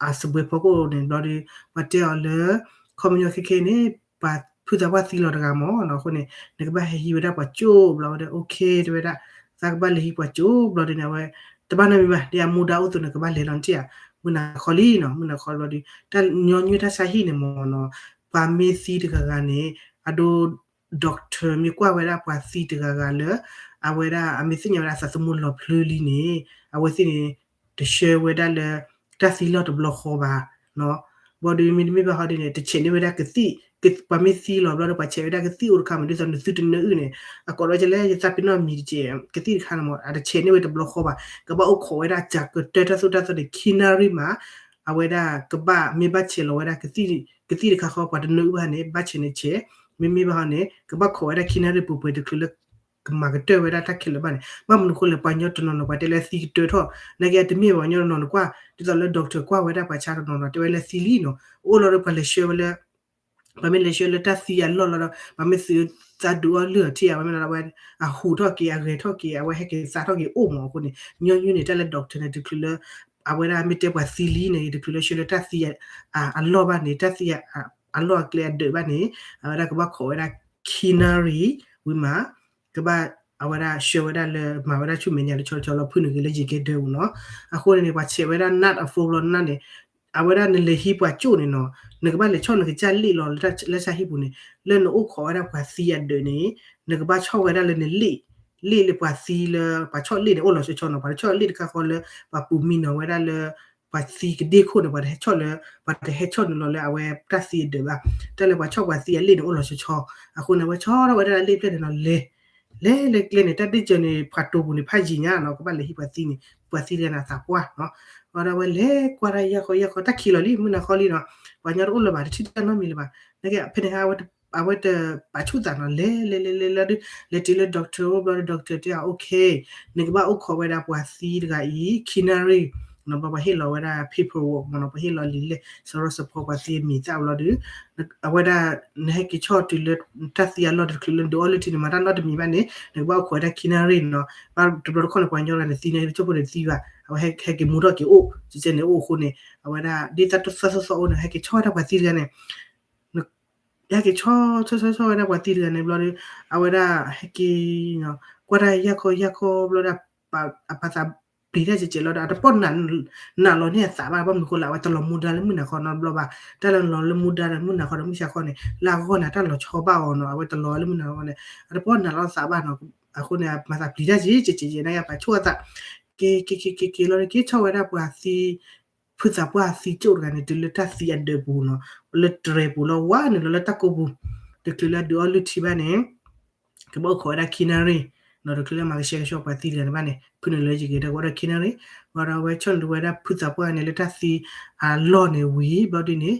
အစပွဲဖီခိၣ်န့ၣ်ဘျီဒီး ပှၤတဲအီၤလၢ ခီပညီခဲခဲန့ၣ် ပှၤဖုသးပှၢ်သံလီၤတဂၤမးနီၤ အဃိန့ၣ် နကဘၣ်ဟဲဟံးဝဲဒၣ်ပှၤကၠိၣ်ဘျီဝဲဒၣ် okay တဲဝဲဒၣ် သးကဘၣ်လဲၤဟံးပှၤကၠိၣ်ဘျီဒီးန့ၣ် အဝဲ တဘၣ်နီတမံၤဘၣ် ဒ်အမူဒါအိၣ်သိးန့ၣ် ကဘၣ်လဲၤလီၤနထံၣ်ဧါ မုၢ်နၤခီလံနီၤ မုၢ်နၤခီဘျီဒီး တၢ်ညီနုၢ်တၢ်ဆါဟံၣ်န့ၣ်မးနီၤ ပှၤမ့ၢ်သံတဂၤဂၤန့ၣ် အဒိ doctor မ့ၢ်ကွၢ်ဝဲဒၣ်ပှၤသံတဂၤဂၤလၢ အဝဲဒၣ်အမ့ၢ်သ့ၣ်ညါဝဲဒၣ်သးသမူလီၤဖျိလံန့ၣ် အဝဲသ့ၣ်န့ၣ် တဆှၢဝဲဒၣ်လၢ တၢ်သံလီၢ်တဘျီဃီဘၣ် ဘျီဒီးမ့တမ့ၢ်ဘၣ်ဟီဒ်န့ၣ် တဆဲးန့ၢ်ဝဲဒၣ်ကသံၣ် ပှၤမ့ၢ်သံလီၤဘျီဒီး ပှၤဆဲးဝဲဒၣ်ကသံၣ်အိၣ်တခါမး ဒ်သိးနသုတနၢအုၣ်န့ၣ် အကိးဒီးကလဲၣ် ယသးပ့ၤနီၣ်မံၤတကဲး ကသံၣ်တခါန့ၣ်မး အတဆဲးန့ၢ်ဝဲတဘျီဃီဘၣ် ကဘၣ်အိၣ်ခိးဝဲဒၣ်စှၤကတၢၢ်တၢ်သိၣ်တၢ်သီန့ၣ် ခံနၣ်ရံၣ်မး အဝဲဒၣ်ကဘၣ်မ့ၢ်ဘၣ်ဆဲးလီၤဝဲဒၣ် ကသံၣ်တခါဃီ ပှၤတနၢအုၣ်ဘၣ်န့ၣ် ဘၣ်ဆဲးန့ၣ်ဆဲး မ့မ့ၢ်ဘၣ်ဟီန့ၣ် ကဘၣ်ခိးဝဲဒၣ်ခံနၣ်ရံၣ်ပှဲၤပှဲၤတချုးလၢ ကမၤကတၢၢ်ဝဲဒၣ်တၢ်ခဲလၢာ်ဘၣ်န့ၣ် ဘၣ်မနုၤဃိလဲၣ် ပှၤကညီတနီၤနီၤ ပှၤတဲလၢသံကတၢၢ်ထီၣ် နာ်က့တမ့ၢ်ပှၤကညီတနီၤနီၤ ကွၢ် ဒ်သိးလၢ doctor ကွၢ်ဝဲဒၣ်ပှၤဆါတနီၤနီၤ တဲဝဲလၢသံလံနီၤ အိၣ်လီၤဒီးပှၤလဲၤဆှၢဝဲလၢ ပှၤမ့ၢ်လဲၤဆှၢလၢတၢ်သံအလီၢ်လီၤဒီး ပှၤမ့ၢ်သုးသးဒုးအီၣ်လုၢ်အီထံၣ်ဧါ ပှၤမ့ၢ်လီၤဒီးဝဲ အဟူးထီၣ်က့ၤ အဂဲၤထီၣ်က့ၤ အဝဲဟဲက့ၤသါထီၣ်က့ၤအိၣ်မးအဃိန့ၣ် ညီနုၢ်န့ၣ် တၢ်လၢ doctor န့ၣ် တချုးလၢ အဝဲဒၣ်မ့ၢ်တဲပှၤသံလံန့ၣ် တချုးလၢဆှၢလၢတၢ်သံအလီၢ်ဘၣ်န့ၣ် တၢ်သံ အလီၢ်အကျဲအဒၢးဘၣ်န့ၣ် အဝဲဒၣ်ကဘၣ်ခိးဝဲဒၣ်ခံနၣ်ရံၣ်ဝံၤမး ကဘၣ်အဝဲဒၣ်ဆှၢဝဲဒၣ်လၢမၤဝဲဒၣ်ဆူမဲာ်ညါလၢဆီဆီလီၤ ဖုၣ်နုာ်က့ၤလၢယကဲဒၢပူၤနီၤ အဃိန့ၣ်န့ၣ် ပှၤဆဲးဝဲဒၣ်နၢ်အဖိဘျီနၢ်န့ၣ် အဝဲဒၣ်နလဲၤဟံးပှၤကၠိၣ်န့ၣ်နီၤ နကဘၣ်လဲၤဆီၣ်နကစၢ်လ့ၣ်လီၤလၢတၢ်ဆါဟံၣ်ပူၤန့ၣ် လၢနအိၣ်ခိးဝဲဒၣ်ပှၤသံအဒၢးန့ၣ် နကဘၣ်ဆီၣ်ဝဲဒၣ်လၢနလ့ၣ် လ့ၣ်လၢပှၤသံလၢ ပှၤဆီၣ်လ့ၣ်န့ၣ် အိၣ်လီၤဆီဆီနီၤ ပှၤတဆီၣ်လ့ၣ်တခါဃီလၢ ပှၤပူၤမံနီၤဝဲဒၣ်လၢ ပှၤသံကဒ့ခိၣ်န့ၣ် ပှၤတဟဲဆီၣ်လၢ ပှၤတဟဲဆီၣ်နုာ်လီၤလၢအဝဲတၢ်သံအဒၢးဘၣ် တၢ်လၢပှၤဆီၣ်ပှၤသံအလ့ၣ်န့ၣ် အိၣ်လီၤဆီဆီ အဃိန့ၣ် အဝဲဆီၣ်ထီၣ်ဝဲဒၣ်လ့ၣ်ဖျၢၣ်န့ၣ်နီၤ လဲၤ လဲၤလဲၤကျဲန့ၣ် တၢ်ဒ့ၣ်စၢၤန့ၣ် ဖးတိၤပူၤန့ၣ် ဖးယံၤညါနီၤ ကဘၣ်လဲၤဟံးပှၤသံန့ၣ် ပှၤသံတဂၤန့ၣ်သးပှၢ်နီၤ အဝဲဒၣ်ဝဲလဲၤကွၢ်တၢ်ယၢ်ဃီယၢ်ဃီ တၢ်ခံးလီၤလံ မုၢ်နၤဃီလံနီၤ ပှၤကညီတအိၣ်လၢၤဘၣ် တထံၣ်တၢ်နီတမံၤလၢၤဘၣ် နာ်က့ဖဲန့ၣ်ဟါ အဝဲတပာ်ဆူၣ်သးနီၤ လဲၤလဲၤလဲၤလဲၤလီၤဒုး လဲၤတုၤလၢ doctor အိၣ်ဘျီဒီး doctor တဲအီၤ okay နကဘၣ်အိၣ်ခိးဝဲဒၣ်ပှၤသံတဂၤအံၤ ခံနၣ်ရံၣ် နီၤ ဘျီပှၤဟ့ၣ်လီၤဝဲဒၣ် paperwork မ့ၢ်နီၤ ပှၤဟ့ၣ်လီၤလံာ်လဲၢ် စရီစဖီပှၤသံအမံၤသၣ်ဘျီဒီး အဝဲဒၣ် နဟဲက့ၤဆီၣ်တုၤလၢ တၢ်သံအလီၢ်တချုးလၢနဒုးအီလုၢ်ထံန့ၣ် မၤတၢ်နီတမံၤဘၣ်န့ၣ် နကဘၣ်အိၣ်ခိးဝဲဒၣ်ခံနၣ်ရံၣ်နီၤ ဘၣ်တဘျီတခီၣ်န့ၣ် ပှၤကညီတဂၤန့ၣ်သံန့ၣ် တစိၢ်ဖိန့ၣ်သံဘၣ် အဝဲဟဲက့ၤမူထီၣ်က့ၤအိၣ် ကဲန့ၣ်အိၣ်အဃိန့ၣ် အဝဲဒၣ် ဒ်တၢ်သိၣ်သိၣ်အိၣ်န့ၣ် ဟဲက့ၤဆီၣ်ဝဲဒၣ်ပှၤသံတဂၤန့ၣ် ဟဲက့ၤဆီၣ်ဆီၣ်ဆီၣ်ဆီၣ်ဝဲဒၣ်ပှၤသံတဂၤန့ၣ်ဘျီဒီး အဝဲဒၣ်ဟဲက့ၤ ကွၢ်တၢ်ယၢ်ခီယၢ်ခီဘျီဒီး အပာ်သးပျံၤတၢ်စဲးစဲးလီၤဒီး အတပီၢ်နာ်လီၤန့ၢ်အသးဘၣ် ဘၣ်မနုၤဃိလၢ အဝဲတလီၤမူဒါလၢမုၢ်နၤခီနီတဘျီဘၣ် တၢ်လၢလီၤလၢမူဒါဒီး မုၢ်နၤခီဒီးမုၢ်ဆါခီန့ၣ် လၢအဂီၢ်န့ၣ် တၢ်လီၤဆီဘၣ်အီၤနီၤ အဝဲတလီၤလၢမုၢ်နၤခီန့ၣ် အတပီၢ်နာ်လီၤသးဘၣ်နီၤ အဃိန့ၣ် အမၤသးပျံၤတၢ်စဲးစဲးစဲး နာ်က့အပာ်ဆိၣ်အသး က့ၤက့ၤက့ၤက့ၤက့ၤလီၤဒီး က့ၤဆီၣ်ဝဲဒၣ်ပှၤသံ ဖုသးပှၢ်သံကၠိၣ်တဂၤန့ၣ် တုၤလၢတၢ်သံအဒၢးပူၤနီၤ လၢတြဲၤပူၤလီၤ ဝါနုာ်လီၤလၢတၢ်ကိးပူၤ တချုးလၢအဒုးအီလုၢ်ထံဘၣ်န့ၣ် ကဘၣ်အိၣ်ခိးဝဲဒၣ်ခံနၣ်ရံၣ် နီၤ တချုးလၢမၤကဆှဲကဆှီပှၤသံတဂၤန့ၣ်ဘၣ်န့ၣ် ဖုနုာ်လၢယက့ၤဒီးကဝဲဒၣ်ခံနၣ်ရံၣ် ဘၣ်ဒီးအဝဲဆီၣ်နုာ်ဝဲဒၣ်ဖုသးပှၢ်န့ၣ် လၢတၢ်သံအလီၢ်န့ၣ်ဝံၤ ဘျီဒ်န့ၣ်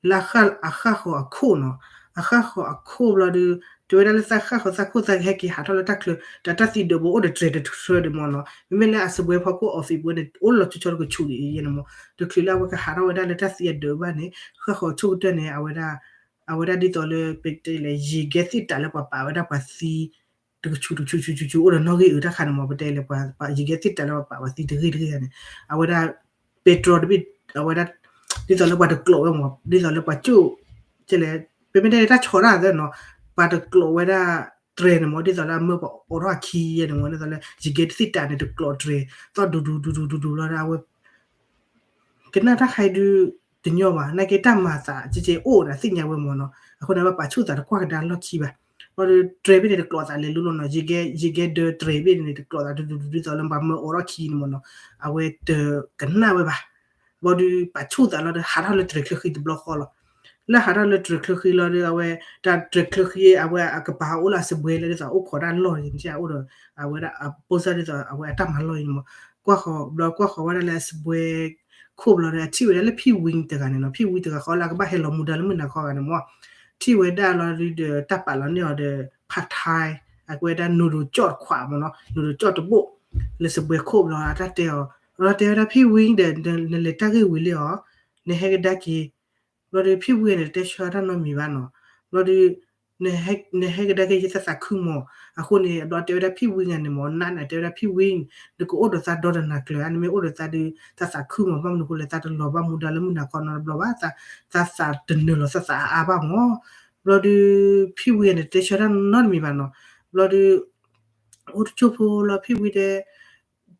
လၢအဃၣ်ဃီၤအခိၣ်နီၤ အဃၣ်ဃီၤအခိၣ်ဘျီဒီး တဲဝဲဒၣ်လၢသးဃၣ်ဃီၤသးခိၣ်သးကဟဲက့ၤဟးထီၣ်လၢတၢ်ချၢ တၢ်တၢ်သံဒၢးဘိအိၣ်ဒီးတြဲၤတထြၢဒီးမ့ၢ်နီၤ, မ့မ့ၢ်လၢအစပွဲဖီခိၣ် office ပူၤန့ၣ် အိၣ်လီၤကၠီကၠီတကဆူးဒ်အံၤန့ၣ်မ့ၢ် တချုးလၢအဝဲကဟးထီၣ်ဝဲဒၣ်လၢတၢ်သံအဒၢးဘၣ်န့ၣ် ဃၣ်ဃီၤဆိကတၢၢ်န့ၣ် အဝဲဒၣ် အဝဲဒၣ်ဒ်သိးလၢ ပတဲလဲၣ် ယံၤကဲသ့ၣ်တၢ်လၢပှၤပာ်ဝဲဒၣ်ပှၤသံ တကဆူးတကဆူးဆူးဆူးဆူး အိၣ်ဒီးနီၣ်ဂံၢ်အုးတၢ်ခါန့ၣ်မ့ၢ် ပတဲလဲၣ် ပှၤယံၤကဲသ့ၣ်တၢ်လၢပှၤပာ်ပှၤသံတဂ့ၢ်တဂ့ၢ်န့ၣ် အဝဲဒၣ် ပဲတြီတဘ့ၣ် အဝဲဒၣ် ဒ်သိးလၢပှၤတကျိးဝဲမ့ၢ် ဒ်သိးလၢပှၤကၠိၣ် ကဲလဲၣ် ပမ့ၢ်တဲတၢ်ဆီၣ်တၢ်သၢနီၤ ပှၤတကျိးဝဲဒၣ်တြဲၤန့ၣ်မ့ၢ် ဒ်သိးလၢအမၢပှၤအိးထီၣ်အခံယဲန့ၣ်မ့ၢ် ဒ်သိးလၢ ယံၤကဲသ့ၣ်တၢ်န့ၣ် တကျိးတြဲၤ သီၣ်ဒူဒူဒူဒူဒူဒူလီၤဒီး အဝဲ ကနၣ်တၢ်ခါအံၤဒုး တညီဘၣ် နာ်က့တၢ်မၤသး ကဲကဲအိၣ်ဒီးသ့ၣ်ညါဝဲမ့ၢ်နီၤ အဃိန့ၣ် ပှၤဆူၣ်သးတကွၢ်ကဒါလီၢ်ခံဘၣ် ဘျီဒီး တြဲၤဘ့ၣ်န့ၣ် တကျိးသးလဲၤလိၤလိၤနီၤ ယံၤကဲ ယံၤကဲဒၢတြဲၤဘ့ၣ်န့ၣ် တကျိးသးဒူဒူဒူဒူ ဒ်သိးလၢပှၤမၢအိးထီၣ်ခံန့ၣ်မ့ၢ်နီၤ အဝဲတကနၣ်ဝဲဘၣ် ဘျီဒီး ပှၤဆူၣ်သးလီၤဒီး ဟးထီၣ်လၢတြဲၤချၢဃံတဘျီဃီလီၤ လၢဟးထီၣ်လၢတြဲၤချၢဃံလီၤဒီး အဝဲ တၢ်တြဲၤချၢဃံ အဝဲအကပၤအိၣ်လၢအစပွဲလၢဒ်သိးအိၣ်ခိးတၢ်လီၢ်န့ၣ် အိၣ်ဒီး အဝဲဒၣ်အပိစၢ်ဒ်သိး အဝဲအတၢ်မၤလီၢ်အံၤန့ၣ်မ့ၢ် ကွၢ်ဃီၤ ဘျီကွၢ်ဃီၤဝဲဒၣ်လၢအစပွဲ ခိၣ်ဘျီဒီး အထံၣ်ဝဲဒၣ်လၢဖံဝံတဂၤန့ၣ်နီၤ ဖံဝံတဂၤဃီလၢအကဘၣ်ဟဲလီၤမူဒါလၢမုၢ်နၤခီဂၤန့ၣ်မ့ၢ် ထံၣ်ဝဲဒၣ်လီၤဒီး တၢ်ပာ်လီၤန့ၢ်အီၤဒီး part time အကဝဲဒၣ်နူဒိးကၠီၣ်တခွးမ့ၢ်နီၤ နူဒိးကၠီၣ်တဘိၣ် လၢစပွဲခိၣ်ဘျီ အတၢ်တဲအီၤ ဘျီတဲဝဲဒၣ်ဖံဝံဒီး နလဲၤတၢ်ဂ့ၢ်ဝံၤလံအီၤ နဟဲကဒါက့ၤ ဘျီဒီးဖံဝံန့ၣ် တဲဆၢတၢ်နီတမံၤဘၣ်နီၤ ဘျီဒီး နဟဲကဒါက့ၤယသးသးခုမး အဃိန့ၣ် ဘျီတဲဝဲဒၣ်ဖံဝံဂၤန့ၣ်မ့ၢ် နးနးတဲဝဲဒၣ်ဖံဝံ နကအိၣ်ဒီးသးဒီတနၤကျၢၤ နမ့ၢ်အိၣ်ဒီးသးဒီး သးသးခုမး ဘၣ်မနုၤအဃိလဲၣ် သးတလီၤဘၣ်မူဒါလၢမုၢ်နၤခီနီတဘျီဘၣ် သးသးတနုာ်လီၤသးသးအါအါဘၣ်မး ဘျီဒီး ဖံဝံန့ၣ် တဲဆၢတၢ်နီတမံၤဘၣ်နီၤ ဘျီဒီး အိၣ်တကၠိၢ်ဖိလီၤဖံဝံတဲ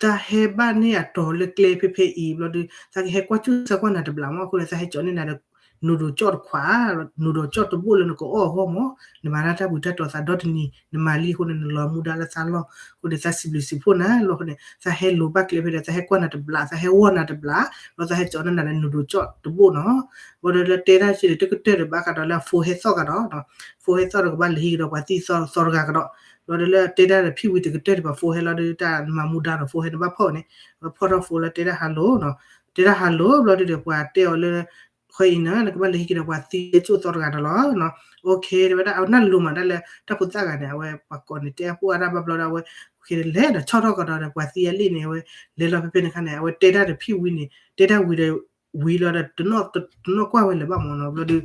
တၢ်ဟဲဘၣ်န့ၢ်အတီၤလၢကျဲဖဲဖဲအံၤ ဘျီဒီး သးကဟဲကွၢ်ကၠူၣ်စၢကွၢ်နၤတဘျီမး အဃိန့ၣ် သးဟဲကၠီန့ၢ်နၤဒီး နူဒိးကၠီၣ်တခွး နူဒိးကၠီၣ်တဘိၣ်လၢနကအီၣ်အဂီၢ်မး နမၤတၢ်တၢ်ဘှံးတၢ်တီၤသးဒီတနံၤ နမၤလံအဃိန့ၣ် နလီၤမူဒါလၢသးလီၢ် အဃိန့ၣ် သးစံးဘျုးစံးဖှိၣ်နၤလီၤအဃိန့ၣ် သးဟဲလိာ်ဘၣ်ကျဲဖဲဒီး သးဟဲကွၢ်နၤတဘျီ သးဟဲဝီနၤတဘျီ ဘျီသးဟဲကၠီန့ၢ်နၤဒီး နူဒိးကၠီၣ်တဘိၣ်နီၤ ဘျီဒီးလၢတဲတၢ်စ့ၢ်န့ၣ် တကတၢၢ်ဒီးဘၣ်ဃးဒီးလၢအ phone ဟဲသီၣ်ကဒီး phone ဟဲသီၣ်ဒီးကဘၣ်လဲၤဟံးကဒီးပှၤသံသီတဂၤကဒီး ဘျီဒီးလၢတဲတၢ်ဒီးဖံဝံတကတၢၢ်ဒီးပှၤ phone ဟဲလီၤဒီးတၢ်မၤမူဒါဒီး phone ဟဲန့ၣ်ဘၣ်ဖီၣ်န့ၣ် ဖီၣ်ထီၣ် phone လၢတဲတၢ် hello နီၤ တဲတၢ် hello ဘျီဒီးပှၤတဲအီၤလၢ ဃဲအံၤနၤ နကဘၣ်လဲၤဟံးကဒီးပှၤသံကၠိၣ်သီတဂၤဒီးလီၤ OK တဲဝဲဒၣ် အဝဲနၢ်လိၤမးဒၣ်လၢ တၢ်ဖိသၣ်ဂၤန့ၣ် အဝဲပှၤကိးန့ၣ် တဲအပူၤအါဒၣ်ဘၣ်ဘျီဒီး အဝဲ လဲၤဒီးဆီၣ်ထီၣ်ကဒီးဒီးပှၤသံအလံာ်န့ၣ် အဝဲ လဲၤလီၤဖဲဖဲန့ၣ်ခါန့ၣ် အဝဲတဲတၢ်ဒီးဖံဝံန့ၣ် တဲတၢ်ဝံၤဒီး ဝံၤလီၤဒီး တနီၣ်ကွၢ်ဝဲလၢၤဘၣ်မးနီၤ ဘျီဒီး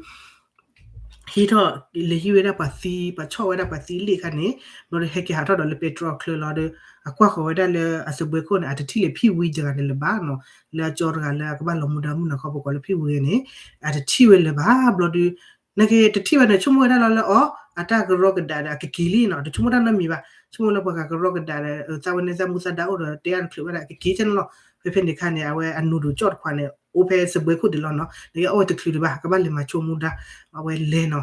ဟံးထီၣ် လဲၤဟံးဝဲဒၣ်ပှၤသံ ပှၤဆီၣ်ဝဲဒၣ်ပှၤသံလံာ်ခါန့ၣ် ဘျီဒီးဟဲက့ၤဟးထီၣ်ဒီးလၢပဲတြီချၢလီၤဒီး အကွၢ်ဃီၤဝဲဒၣ်လၢအစပွဲခိၣ်န့ၣ် အတထံၣ်လၢဖံဝံတဂၤန့ၣ်လၢၤဘၣ်နီၤ လၢအကၠီတဂၤလၢအကဘၣ်လီၤမူဒါမုၢ်နၤခီပကိးလၢဖံဝံန့ၣ် အတထံၣ်ဝဲလၢၤဘၣ် ဘျီဒီး နက့တထံၣ်ဘၣ်န့ၣ် ဆိကမိၣ်ဝဲဒၣ်လီၤလၢအီၤ အတၢ်ကရီကဒးဒီးအကက့ၤလံနီၤ တဆိကမိၣ်တၢ်နီတမံၤဘၣ် ဆိကမိၣ်လၢပှၤဂၤကရီကဒးဒီး သးဝဲန့ၣ်သးမူသးဒါအိၣ်ဒီးတဲအါတချုးဝဲဒၣ်အကက့ၤကဲန့ၣ်လီၤ ဖဲဖဲန့ၣ်ခါန့ၣ် အဝဲအနူဒိးကၠီၣ်တခွးန့ၣ် အိၣ်ဖဲစပွဲခိၣ်ဒံးလီၤနီၤ နက့အီၣ်ဝဲတချုးဒံးဘၣ် ကဘၣ်လဲၤမၤဆိမူဒါ အဝဲလဲၤနီၤ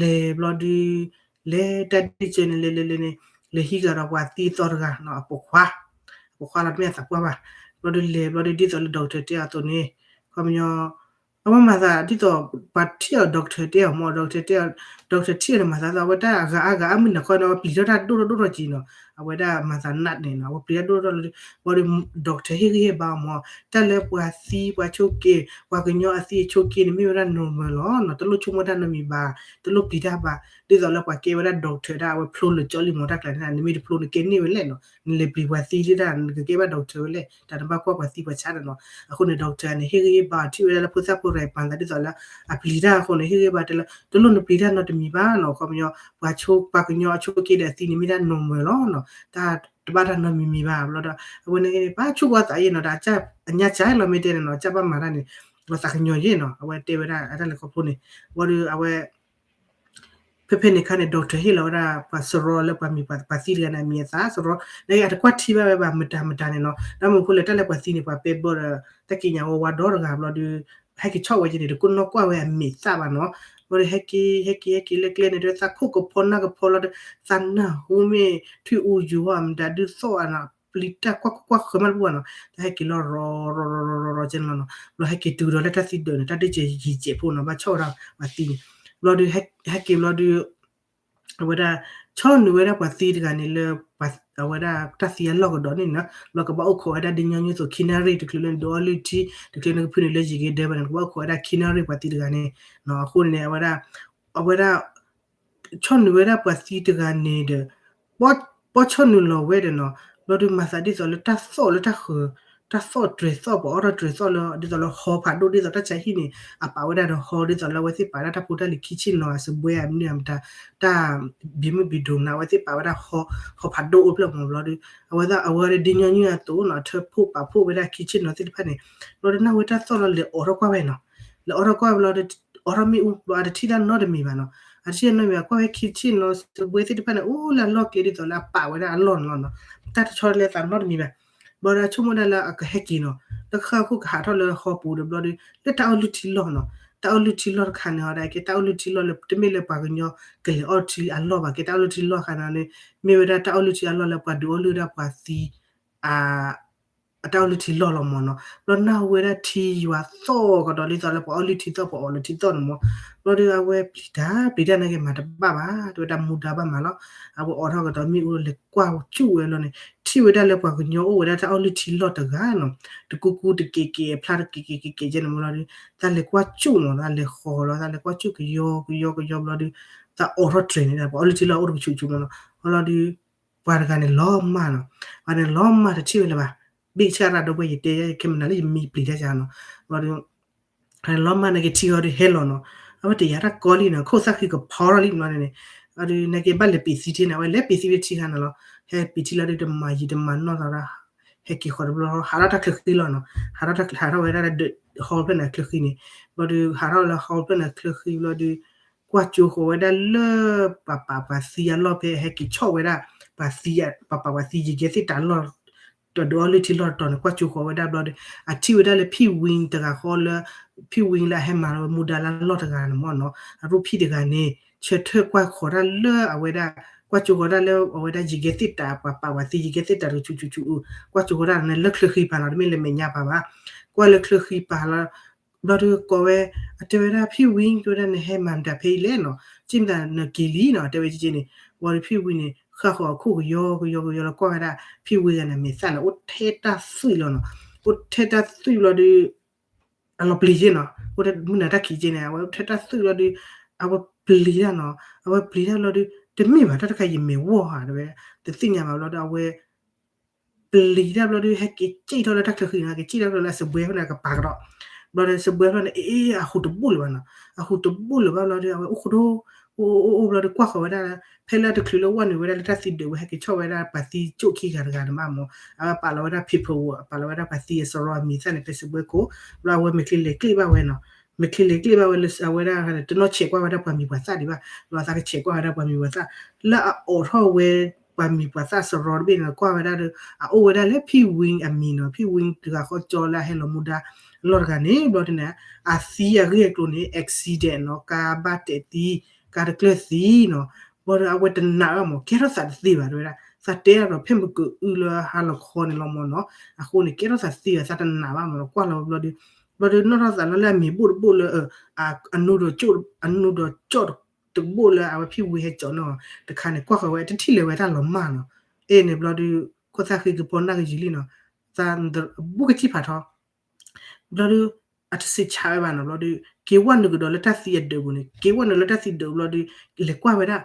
လဲၤဘျီဒီး လဲၤတၢ်ဒ့ၣ်စၢၤန့ၣ် လဲၤလဲၤလဲၤန့ၣ် လဲၤဟံးကဒီးပှၤသံသီတဂၤနီၤ အပိာ်ခွါ အပိာ်ခွါလီၤတမ့ၢ်အသးပှၢ်ဘၣ် ဘျီဒီးလဲၤဘျီဒီးဒ်သိးလၢ doctor တဲအီၤအသိးန့ၣ် ခီပညီ အဝဲမၤသးဒ်သိး ပှၤထံၣ်အီၤ doctor တဲအီၤမ့ၢ် doctor တဲအီၤ doctor ထံၣ်အီၤန့ၣ် မၤသးဒ်သိး အဝဲတၢ်အဂၤအါဂၤအါမုၢ်နၤခီန့ၣ် အဝဲပျံၤထီၣ်တၢ်ဒိၣ်ထီၣ်ဒိၣ်ထီၣ်က့ၤနီၤ အဝဲဒၣ်မၤသးနးန့ၣ်နီၤ အဝဲပျံၤတၢ်ဒိၣ်ထီၣ်လီၤ ဘျီဒီး doctor ဟ့ၣ်ဂံၢ်ဟ့ၣ်ဘါအီၤမ့ၢ် တၢ်လၢပှၤသံပှၤဆိးက့ ပှၤကညီအသံအဆိးက့န့ၣ် မ့ၢ်ဝဲဒၣ် normal လီၤနီၤ တလိၣ်ဆိကမိၣ်တၢ်နီတမံၤဘၣ် တလိၣ်ပျံၤတၢ်ဘၣ် ဒ်သိးလၢပှၤကဲဝဲဒၣ် doctor ဒၣ် အဝဲဖျိလၢာ်ကၠီလံမ့ၢ်တၢ်ကျါန့ၣ် နမ့ၢ်တဖျိနကဲန့ၢ်ဝဲလဲၣ်နီၤ နလဲၤပျံၤပှၤသံဒၣ် နကကဲဘၣ် doctor ဝဲလဲၣ် တၢ်နဘၣ်ကွၢ်ပှၤသံပှၤဆါန့ၣ်နီၤ အဃိန့ၣ် doctor န့ၣ် ဟ့ၣ်ဂံၢ်ဟ့ၣ်ဘါအီၤ ထံၣ်ဝဲဒၣ်လၢဖိသၣ်ဖိရဲၣ်ပာ်သးဒ်သိးလၢ အပျံၤတၢ်အဃိန့ၣ် ဟ့ၣ်ဂံၢ်ဟ့ၣ်ဘါတဲလၢ တလိၣ်နပျံၤတၢ်နီတမံၤဘၣ်နီၤ ခီပညီ ပှၤဆိး ပှၤကညီအဆိးက့ဒီးအသံန့ၣ် မ့ၢ်ဒၣ် normal လီၤနီၤ တၢ်တဘၣ်တၢ်နီတမံၤမံၤဘၣ် ဘျီဒီး အဝဲန့ၣ် ပှၤဆိကီသးယဲၢ်နီၤ ဒီးအညါစၢ်လီၤမ့ၢ်တဲန့ၣ်နီၤ အကၢ်ဘၣ်မၤတၢ်န့ၣ် လီၤသးကညီၤယဲၢ်နီၤ အဝဲတဲဝဲဒၣ်အတၢ်လဲၤခီဖျိန့ၣ် ဘျီဒီးအဝဲ ဖဲဖဲန့ၣ်ခါန့ၣ် doctor ဟ့ၣ်လီၤဝဲဒၣ် ပှၤစရီလၢပှၤမံၤပှၤသံတဂၤန့ၣ် အမံၤအသးစရီ နက့အတကွၢ်ထံဘၣ်ဝဲဘၣ် မတၤမတၤန့ၣ်နီၤ ဒီးမ့ၢ်ဖိလၢတၢ်လၢပှၤသံန့ၣ် ပှၤပဲဘျီဒီး တၢ်ကံးညာ်ဝဲဝါဒီတဂၤဘျီဒီး ဟဲက့ၤဆီၣ်ဝဲက့ၤန့ၣ် တကိးနီၣ်ကွၢ်ဝဲအမဲာ်သၣ်ဘၣ်နီၤ ဘျီဒီး ဟဲက့ၤ ဟဲက့ၤ ဟဲက့ၤလၢကျဲန့ၣ် ဒီးသးခိၣ်ကဖီနၢ်ကဖီလီၤဒီး သးနၢ်ဟူမ့ၢ် ထွံၣ်အူယူၤဟီၣ် မတၤဒုးသီၣ်အနီၤ ပျံၤတၢ်ကွၢ်ကွၢ်ကွၢ်ဃၢၤမးတပူၤဘၣ်နီၤ တၢ်ဟဲက့ၤလီၤရီၤရီၤရီၤရီၤကဲန့ၣ်လီၤနီၤ ဘျီဟဲက့ၤတုၤဒီးလၢတၢ်သံဒၢးန့ၣ် တၢ်ဒ့ၣ်စၢၤယံၤစဲးဖိနီၤ ဘၣ်ဆီၣ်ဝဲဒၣ်ပှၤသံန့ၣ် ဘျီဒီး ဟဲက့ၤဘျီဒီး အဝဲဒၣ် ဆီၣ်နုာ်ဝဲဒၣ်ပှၤသံတဂၤန့ၣ်လၢ အဝဲဒၣ်တၢ်သံအလီၢ်ကဒီးန့ၣ်နီၤ ဘျီကဘၣ်အိၣ်ခိးဝဲဒၣ်ဒ်ညီနုၢ်အသိး ခ့နရံၣ် တချုးလၢနဒုးအီလုၢ်ထံ တချုးနကဖုနုာ်လၢယံၤက့ၤဒၢဘၣ်န့ၣ် ကဘၣ်အိၣ်ခိးဝဲဒၣ်ခ့နရံၣ်ပှၤသံတဂၤန့ၣ် အဃိန့ၣ် အဝဲဒၣ် အဝဲဒၣ် ဆီၣ်နုာ်ဝဲဒၣ်ပှၤသံတဂၤန့ၣ်ဒီး ပီၣ်ဆီၣ်နုာ်လီၤဝဲဒီးနီၤ, ဘျီဒုးမၤသးဒ်သိးလၢတၢ်သီၣ်လၢတၢ်ဃၢၤ, တၢ်သီၣ်တြဲၤသီၣ် ပှၤအိၣ်ထီၣ်တြဲၤသီၣ်လၢ ဒ်သိးလၢဟီဖးဒိၣ် ဒ်သိးတၢ်ဆါဟံၣ်န့ၣ် အပာ်ဝဲဒၣ်ဒီးဟီ ဒ်သိးလၢအဝဲသ့ၣ်ပာ်ဝဲဒၣ်တၢ်ဖိတၢ်လံၤ ခံဆ့ၣ်နီၤ အစပွဲအမနုၤအမတၤ တၢ်ဘံမုၢ်ဘံဒိၣ်မနုၤ အဝဲသ့ၣ်ပာ်ဝဲဒၣ်ဟီ ဟီဖးဒိၣ်အိၣ်ဖျၢၣ်မး ဘျီဒုး အဝဲဒၣ်အဝဲဒၣ်ဒ်ညီနုၢ်အသိးနီၤ အထၢဖှိၣ်ပာ်ဖှိၣ်ဝဲဒၣ်ခံဆ့ၣ်နီၤသ့ၣ်တဖၣ်န့ၣ် ဘျီဒုးနၢ်ဟူဝဲတၢ်သီၣ်လီၤ လဲၤအိးထီၣ်ကွၢ်ဝဲနီၤ, လဲၤအိးထီၣ်ကွၢ်ဝဲဘျီဒုး အိးထီၣ်မ့ၣ်အူ ဘျီအတထံၣ်တၢ်နီတမံၤဘၣ်နီၤ, အတထံၣ်တၢ်နီတမံၤဘၣ် ကွၢ်ဝဲခံဆ့ၣ်နီၤ စပွဲသ့ၣ်တဖၣ်န့ၣ် အိၣ်လၢအလီၢ်ကျဲဒ်သိးလၢအပာ်ဝဲဒၣ်အလီၢ်န့ၣ်လီၤနီၤ, တၢ်တဆီတလဲသးနီတမံၤဘၣ် ဘျီဒီးဆိကမိၣ်ဒၣ်လၢအကဟဲက့ၤနီၤ, လၢဃၣ်ဃိၣ်ကဟးထီၣ်လၢဟီပူၤဒီးဘျီဒီး လၢတၢ်အီလုၢ်ထံလီၢ်နီၤ, တၢ်အီလုၢ်ထံလီၢ်တခါန့ၣ် ဟီဒၣ်က့ တၢ်အီလုၢ်ထံလီၢ်လၢ တမ့ၢ်လၢပှၤကညီကလဲၤအီၣ်ထံအလီၢ်ဘၣ်က့ တၢ်အီလုၢ်ထံလီၢ်ခါန့ၣ် မ့ၢ်ဝဲဒၣ်တၢ်အီလုၢ်ထံအလီၢ်လၢပှၤဒုးအီလုၢ်ဝဲဒၣ်ပှၤသံ အတၢ်အီလုၢ်ထံလီၢ်လီၤမးနီၤ, ဘျီနၢ်ဟူဝဲဒၣ်ထံယွၤသီၣ်ကဒီးဒ်သိးလၢပှၤအီလုၢ်ထံသီၣ် ပှၤအီလုၢ်ထံသီၣ်န့ၣ်မး, ဘျီဒီးအဝဲပျံၤတၢ် ပျံၤတၢ်နာ်က့မၤတဘၣ်ဘၣ် တဲဝဲဒၣ်မူဒါဘၣ်မးလီၤ, အဝဲအိးထီၣ်ကဒီးမ့ၣ်အူလဲၤကွၢ်ကၠူၣ်ဝဲလီၤန့ၣ် ထံၣ်ဝဲဒၣ်လၢပှၤကညီအိၣ်ဝဲဒၣ်တၢ်အီလုၢ်ထံလီၢ်တဂၤနီၤ, တကူကူတက့ၢ်က့ၢ် အဖျါတက့ၢ်က့ၢ်က့ၢ်က့ၢ်န့ၣ်မးလီၤဒီး သးလဲၤကွၢ်ကၠူၣ်နီၤ သးလဲၤဃီၤလီၤ သးလဲၤကွၢ်ကၠူၣ်ကယီကယီကယီဘျီဒီး သးအိးထီၣ်တြဲၤန့ၣ် ပှၤအီလုၢ်ထံလီၢ်အိၣ်တကဆူးဆူးမးနီၤ, ဘျီဒီး ပှၤတဂၤန့ၣ်လီၤမၢ်နီၤ, ပှၤန့ၣ်လီၤမၢ်တထံၣ်ဝဲလၢၤဘၣ်, ဘ့ၣ်ဆၣ်ရၣ်ဒီပုၢ်ဝဲၢ် ယတဲခဲမနၤလၢယမံပျံၤတၢ်ယါနီၤ, ဘျီဒီး လီၤမၢ်နာ်က့ထံဂီၤဒီးဟဲလီၤနီၤ, အဝဲတယာ်တၢ်ကီလံနီၤ ခိၣ်သၣ်ဃံကဖီထီၣ်လံမးန့ၣ်, အဒုးနာ်က့ဘၣ်လဲၤပံာ်သံထံန့ၣ် အဝဲလဲၤပံာ်သံဝဲထံခါန့ၣ်လီၤ, ဟဲပံာ်ထံလီၤဒုးတမၤယံာ်တမၤနီၢ်သးဒၣ်, ဟဲက့ၤဃီၤတဘျီ ဟးထီၣ်တၢ်ချၢဃံလီၤနီၤ, ဟးထီၣ်တၢ်ချၢ ဟးထီၣ်ဝဲဒၣ်လၢဟီဖျၢၣ်န့ၣ်ချၢဃံန့ၣ်, ဘျီဒုးဟးထီၣ်လၢဟီဖျၢၣ်န့ၣ်ချၢဃံဘျီဒုး ကွၢ်ကၠိဃီၤဝဲဒၣ်လၢ ပှၤပာ်ပှၤသံအလီၢ်ဖဲဟဲက့ၤဆီၣ်ဝဲဒၣ် ပှၤသံ ပှၤပာ်ပှၤသံယံၤကဲသ့ၣ်တၢ်လီၢ် တၢ်ဒုးအီလုၢ်ထံလီၢ်တတီၤန့ၣ် ကွၢ်ကၠိဃီၤဝဲဒၣ်ဘျီဒီး အထံၣ်ဝဲဒၣ်လၢဖံဝံတဂၤဃီလၢ ဖံဝံလၢအဟဲမၤလီၤဝဲမူဒါလၢအလီၢ်တဂၤန့ၣ်မ့ၢ်နီၤ အရိဖံတဂၤန့ၣ် ဆၢထၢၣ်ကွၢ်ဃီၤတၢ်လၢအဝဲဒၣ် ကွၢ်ကၠိဃီၤတၢ်လၢအဝဲဒၣ်ယံၤကဲသ့ၣ်တၢ် ပှၤပာ်ပှၤသံယံၤကဲသ့ၣ်တၢ်တဆူးဆူးဆူး ကွၢ်ကၠိဃီၤတၢ်န့ၣ်လၢချၢဃံပၤလီၤ တမ့ၢ်လၢမဲာ်ညါပၤဘၣ် ကွၢ်လၢချၢဃံပၤလီၤ ဘျီဒုးကိးဝဲ အတဲဝဲဒၣ်ဖံဝံ တဲဝဲဒၣ်နဟဲမၤမတၤဖဲအံၤလဲၣ်နီၤ က့မတၤနက့ၤလံနီၤ တဲဝဲက့န့ၣ် ဝံၤဒီးဖံဝံန့ၣ် ဃၣ်ဃီၤအခိၣ်ကယီကယီကယီလီၤကွၢ်ဝဲဒၣ် ဖံဝံဂၤန့ၣ်မဲာ်သၣ်န့ၣ် အိၣ်ထဲတၢ်သွံၣ်လီၤနီၤ အိၣ်ထဲတၢ်သွံၣ်ဘျီဒုး အလီၤပျံၤက့နီၤ အိၣ်ထဲမုၢ်နၤတၢ်ခံးက့န့ၣ် အဝဲအိၣ်ထဲတၢ်သွံၣ်ဘျီဒုး အဝဲပျံၤတၢ်နီၤ အဝဲပျံၤတၢ်ဘျီဒုး တမ့ၢ်ဘၣ်တၢ်တခါယမဲာ်ဝီၢ်ဧါ တဲဝဲ တသ့ၣ်ညါဘၣ်ဘျီဒုး အဝဲ ပျံၤတၢ်ဘျီဒုး ဟဲက့ၤစံၣ်ထီၣ်လၢတၢ်ချၢဃံနီၤ က့ၤစံၣ်ထီၣ်လၢအစပွဲဖဲန့ၣ် ကပၤကဒီး ဘျီဒီးစပွဲဖဲန့ၣ် အ့ အဟူးတဘူၣ်လၢၤဘၣ်နီၤ အဟူးတဘူၣ်လၢၤဘၣ်ဘျီဒီး အဝဲအိၣ်ခိၣ်ဒိ အိၣ်အိၣ်အိၣ်ဘျီဒီး ကွၢ်ဃီၤဝဲဒၣ် ဖဲလၢတချုးလၢဝဲနုာ်ဝဲဒၣ်လၢတၢ်သံဒုးဝဲ ဟဲက့ၤဆီၣ်ဝဲဒၣ်ပှၤသံကၠိၣ်ခံဂၤတဂၤန့ၣ်မးမ့ၢ် အဝဲပာ်လီၤဝဲဒၣ် paperwork ပာ်လီၤဝဲဒၣ်ပှၤသံအစရီအမံၤသၣ်န့ၣ် ဖဲစပွဲခိၣ် ဘျီအဝဲမဲာ်ချံလဲၤကျ့ဘၣ်ဝဲနီၤ မဲာ်ချံလဲၤကျ့ဘၣ်ဝဲလၢအဝဲဒၣ် တနီၢ်ဆဲးကွၢ်ဝဲဒၣ်ပှၤမံၤပှၤသၣ်ဒံးဘၣ် ဘျီသးကဆဲးကွၢ်ဝဲဒၣ်ပှၤမံၤပှၤသၣ် လၢအအိးထီၣ်ဝဲ ပှၤမံၤပှၤသၣ်စရီတဘ့ၣ်န့ၣ် ကွၢ်ဝဲဒၣ်ဒီး အအိၣ်ဝဲဒၣ်လၢဖံဝံအမံၤနီၤ ဖံဝံတဂၤဃီကၠီလၢအဟဲလီၤမူဒါ အလီၢ်တဂၤန့ၣ် ဘျီဒုးန့ၣ် အသံအဂ့ၢ်အကျိၤန့ၣ် accident နီၤ ကါဘၣ်တဲာ်သံ ကါတကျၢၢ်သံနီၤ ဘျီဒီးအဝဲတနာ်ဘၣ်မ့ၢ် ကဲထီၣ်သးတသ့ဘၣ် တဲဝဲဒၣ် သးတဲအါဒီးဖဲမုၢ်ကအုလၢဟါလီၤခီန့ၣ်လီၤမ့ၢ်နီၤ အဃိန့ၣ် ကဲထီၣ်သးတသ့ဘၣ် သးတနာ်ဘၣ်မ့ၢ်နီၤ ကွၢ်လီၤဘျီဒီး ဘျီဒီးနီၣ်ထီၣ်သးလီၤလၢအမံၤဘိၣ်တဘိၣ်လၢ အနူဒီးကၠိၣ် အနူဒီးကၠိၣ်တဘိၣ်လၢအဝဲဖံဝံဟဲကၠီနီၤ တခါန့ၣ် ကွၢ်ဃီၤဝဲ တထံၣ်လၢၤဝဲတၢ်လီၤမၢ်နီၤ အဲန့ၣ်ဘျီဒီး ခိၣ်သၣ်ဃံကဖီနၢ်ကယံာ်လံနီၤ သးဘူးကစံၣ်ဖးထီ ဘျီဒီး အတစံးဆးဝဲဘၣ်နီၤ ဘျီဒီး က့ၤဝဲနုာ်ကဒီးလၢတၢ်သံအဒုးပူၤန့ၣ် က့ၤဝဲနုာ်လၢတၢ်သံဒုးဘျီဒီး လဲၤကွၢ်ဝဲဒၣ်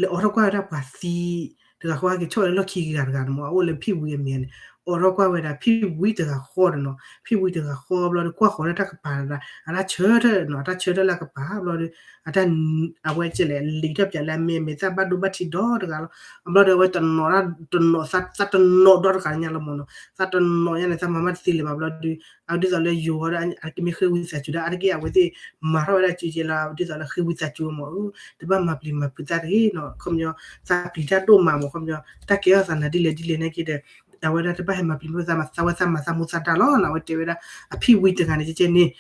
လဲၤအိးထီၣ်ကွၢ်ဝဲဒၣ်ပှၤသံ တဂၤဃီက့ၤဆီၣ်ဝဲလၢလီၢ်ခံဂၤတဂၤန့ၣ်မ့ၢ် အအိၣ်လၢဖံဝံအမံၤန့ၣ် အိးထီၣ်ကွၢ်ဝဲဒၣ်ဖံဝံတဂၤဃီဒီးနီၤ ဖံဝံတဂၤဃီဘျီဒီး ကွၢ်ဃီၤလၢတၢ်ကပၤတဂၤ အတၢ်ဆၢထၢၣ်နီၤ အတၢ်ဆၢထၢၣ်လၢအကပၤဘျီဒီး အတၢ် အဝဲကလဲၣ် လံာ်ထီၣ်ပၠးလၢအမဲာ်မဲာ်သၣ်ဘၣ်ဒိဘၣ်ထံးဒီတဂၤလီၤ အဘျီဒီးအဝဲတနီၤတနီၤ သးတနီၤဒီတဂၤညါလီၤမ့ၢ်နီၤ သးတနီၤညါန့ၣ် သးမၤမးတသ့လၢၤဘၣ်ဘျီဒီး အဝဲဒ်သိးလၢယိၤဃီဒီး အကမ့ၢ်ဃ့ဝံသးစူၤဒၣ် အါတက့ၢ်အဝဲသ့ၣ် မၤထီၣ်ဝဲဒၣ်စုကဲလီၤ ဒ်သိးလၢဃ့ဝံသးစူၤမ့ၢ် တဘၣ်မၤပျံၤမၤဖုးသးတဂ့ၤနီၤ ခီပညီ သးပျံၤတၢ်ဒိၣ်မးမ့ၢ် ခီပညီ တၢ်ကဲထီၣ်သးနၤဒ်လဲၣ်ဒ်လဲၣ်နာ်က့ဒီး အဝဲဒၣ်တဘၣ်ဟဲမၤပျံၤမၤဖုးသး သးဝဲသးမၤသးမူသးဒါလီၤနီၤ အဝဲတဲဝဲဒၣ် အဖံဝံတဂၤန့ၣ် ကဲကဲန့ၣ်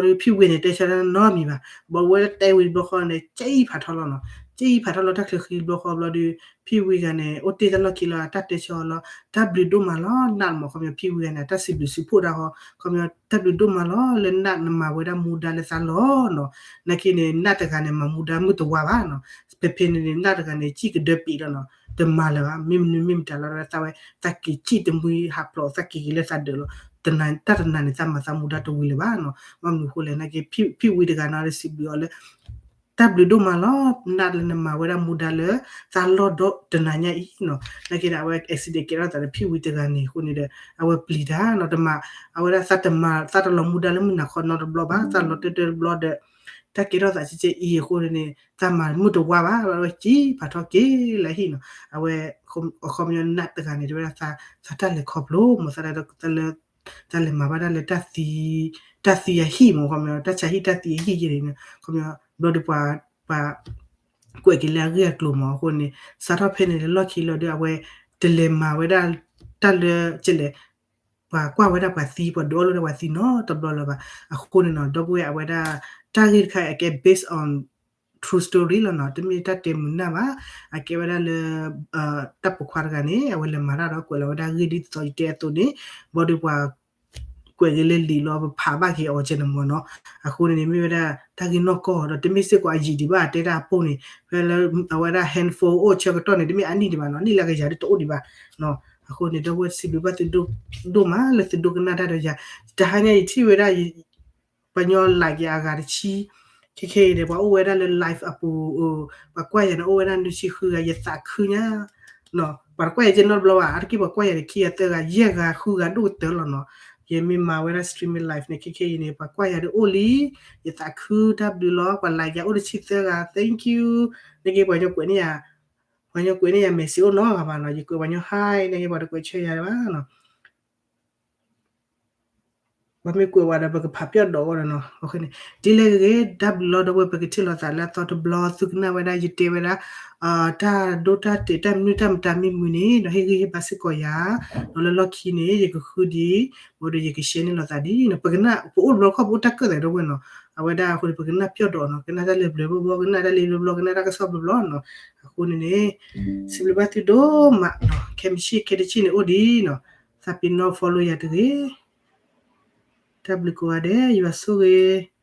ဘျီဒီးဖံဝံန့ၣ် တဲဆၢတၢ်နီတမံၤဘၣ် ဘျီဝဲတဲဝံၤတဘျီဃီန့ၣ် ကဲအံၤဖးထီလီၤနီၤ ကဲအံၤဖးထီလီၤတၢ်ချၢဃံတဘျီဃီဘျီဒီး ဖံဝံဂၤန့ၣ် အိၣ်တ့ၢ်တၢ်လီၢ်ခံလီၤ တၢ်တဲဆၢအီၤလီၤ တၢ်ဘျုးဒိၣ်မးလီၤ နးမ့ၢ် ခီပညီ ဖံဝံဂၤန့ၣ် တၢ်စံးဘျုးစံးဖှိၣ်တၢ်ဃီ ခီပညီ တၢ်ဘျုးဒိၣ်မးလီၤ လၢနးနမၤဝဲဒၣ်မူဒါလၢသးလီၤနီၤ နာ်က့န့ၣ် နးတဂၤန့ၣ် မၤမူဒါမုၢ်တဝါဘၣ်နီၤ ဖဲဖဲန့ၣ်န့ၣ် နးတဂၤန့ၣ် စံၣ်ကဒၢပံးလီၤနီၤ တမၤလၢၤဘၣ် မ့ၢ်မနုၤမ့ၢ်မတၤလီၤ သးဝဲ သးက့ၤစံၣ်တမှံဟးဖျိး သးက့ၤက့ၤလၢသးဒၢးလီၤ တၢ်တနၤန့ၣ် သးမၤသးမူဒါတဝံၤလၢၤဘၣ်နီၤ ဘၣ်မနုၤအဃိလဲၣ် နာ်က့ ဖံဝံတဂၤန့ၣ် စံးဘျုးအီၤလၢ တၢ်ဘျုးဒိၣ်မးလီၤ နးလၢနမၤဝဲဒၣ်မူဒါလၢ သးလီၢ်ဒီတနၤညါအံၤနီၤ, နာ်က့ဒီး အဝဲ accident ကဲထီၣ်သးဒီး ဖံဝံတဂၤန့ၣ်အဃိန့ၣ်ဒီး အဝဲပျံၤတၢ်နီၤ တမၤ အဝဲဒၣ်သးတမၤ သးတလီၤမူဒါလၢမုၢ်နၤခီနီတဘျီဘၣ် သးလီၤတၢၢ်တၢၢ်တဘျီဒီး တၢ်ကဲထီၣ်သးကဲကဲအံၤအဃိန့ၣ် သးမၤမုၢ်တဝါဘၣ် အဝဲစံးဖးထီၣ်က့ၤလၢဟံၣ်နီၤ, အဝဲ အခီပညီနးတဂၤန့ၣ် တဲဝဲဒၣ် သးတၢ်လဲၤခီဖျိမ့ၢ်သး သးလဲၤမၤဘၣ်တၢ်လၢ တၢ်သံအဟံၣ်မ့ၢ် ခီပညီ တၢ်ဆါဟံၣ်တၢ်သံအဟံၣ်ယဲန့ၣ် ခီပညီ ဘျီဒီးပှၤ ပှၤ ကွဲးက့ၤလၢအဂ့ၢ်အကျိၤမ့ၢ်အဃိန့ၣ် စးထီၣ်ဖဲန့ၣ်လၢလီၢ်ခံလီၤဒီး အဝဲ တလဲၤမၤဝဲဒၣ် တၢ်လၢကလဲၣ် ပှၤကွၢ်ဝဲဒၣ်ပှၤသံ ပှၤဒုးအီၣ်လိာ်ဒီးပှၤသံနီတဘျီလၢၤဘၣ် အဃိန့ၣ်နီၤ ဒီပုၢ်ဝဲၢ်အဝဲဒၣ် တၢ်ဂ့ၢ်တခါအံၤအကဲ based on true story လီၤနီၤ တမ့ၢ်တၢ်တဲမုာ်နၢ်ဘၣ် အကဲဝဲဒၣ်လၢ တၢ်ပိာ်ခွါတဂၤန့ၣ် အဝဲလဲၤမၤတၢ်ဒီးကွဲးလီၤဝဲဒၣ်ဂ့ၢ်ဒ်သိးယတဲအသိးန့ၣ် ဘျီဒီးပှၤ ကွဲးက့ၤလၢလံာ်လီၤ ပဖးဘၣ်က့ၤအီၤကဲန့ၣ်မ့ၢ်နီၤ, အဃိန့ၣ်န့ၣ် မ့ၢ်ဝဲဒၣ် တၢ်ဂ့ၢ်နီၢ်ကီၢ်ဒီး တမ့ၢ်စ့ၢ်ကီးအယံာ်ဒံးဘၣ် တဲတၢ်အပိၢ်န့ၣ် ဖဲလၢ အဝဲဒၣ် handphone အိၣ်ဆၢကတီၢ်န့ၣ် တမ့ၢ်အနံၣ်ဒံးဘၣ်နီၤ နံၣ်လၢကယၤဒ်တအိၣ်ဒံးဘၣ်နီၤ, အဃိန့ၣ် ဒီပုၢ်ဝဲၢ်စံးဘျုးဘၣ်သုဒိၣ်မးလၢသုဒိကနၣ်တၢ်ဒီးယၤ, တဟါညါယထံၣ်ဝဲဒၣ် ပှၤညီ like ယၤအဂၤတဆံ, ခဲခဲအံၤန့ၣ် ပှၤအိၣ်ဝဲဒၣ်လၢ live အပူၤ, ပှၤကွၢ်ယၤန့ၣ် အိၣ်ဝဲဒၣ်နွံဆံဃုဂၤ ယသးခုညါ, ပှၤတကွၢ်ယၤကဲနီတဘျီဘၣ်, အါတက့ၢ်ပှၤကွၢ်ယၤန့ၣ် ခံဂၤသၢဂၤ ယဲၢ်ဂၤဃုဂၤဒိၣ်ကတၢၢ်လီၤနီၤ, ယမ့ၢ်မၤဝဲဒၣ် streaming live န့ၣ် ခဲခဲအံၤန့ၣ် ပှၤကွၢ်ယၤဒ်အိၣ်လံ, ယသးခုတၢ်ဘျုးလီၤ, ပှၤ like ယၤအိၣ်တဆံသၢဂၤ thank you, နက့ပှၤညီကွဲးန့ၢ်ယၤ, ပှၤညီကွဲးန့ၢ်ယၤ message အိၣ်နီတဂၤဘၣ်နီၤ, ယကွဲးပှၤညီ hi နက့ပှၤတကွဲးဆၢယၤဘၣ်နီၤ ပှၤမ့ၢ်ကွဲးဝဲဒီး ပကဖးပျီၢ်ဒီးအီၤဒီးနီၤ, ဒ်လဲၣ်ဂ့ၤဂ့ၤ တၢ်ဘျုးလီၤ ဒီပုၢ်ဝဲၢ် ပကထံၣ်လိာ်သးလၢအသီတဘျီ သုကနၣ်ဝဲဒၣ် ယတဲဝဲဒၣ် တၢ်ဒိတၢ်တဲာ် တၢ်မနုၤတၢ်မတၤမံမုာ်န့ၣ် ဒီးဟ့ၣ်ဂံၢ်ဟ့ၣ်ဘါစ့ၢ်ကီးယၤ, ဒီးလၢလီၢ်ခံန့ၣ် ယကဃုဒံး, ဘၣ်ဒီးယက share န့ၢ်လိာ်သးဒ်နီၤ, ပကနၣ် ပအိၣ်တဘျီခီၣ် ပအိၣ်တၢ်ကၢၣ်သးဒီပုၢ်ဝဲၢ်နီၤ, အဝဲဒၣ်အဃိန့ၣ် ပကနၣ်တၢ်လၢဘျၢဘျီဘျီ ကနၣ်တၢ်လၢဘျၢဘျီ ကနၣ်တၢ်ကစီၣ်ဘျီဘျီနီၤ, အဃိန့ၣ်န့ၣ် စံးဘျုးဘၣ်သုဒိၣ်မး, ခဲမုၢ်ဆ့ၣ်ခဲတဆံန့ၣ်အိၣ်ဒံးနီၤ, သးပ့ၤနီၣ် follow ယၤတဂ့ၤ တၢ်ဘျုးကိးဂၤဒဲး ယွၤဆိၣ်ဂ့ၤ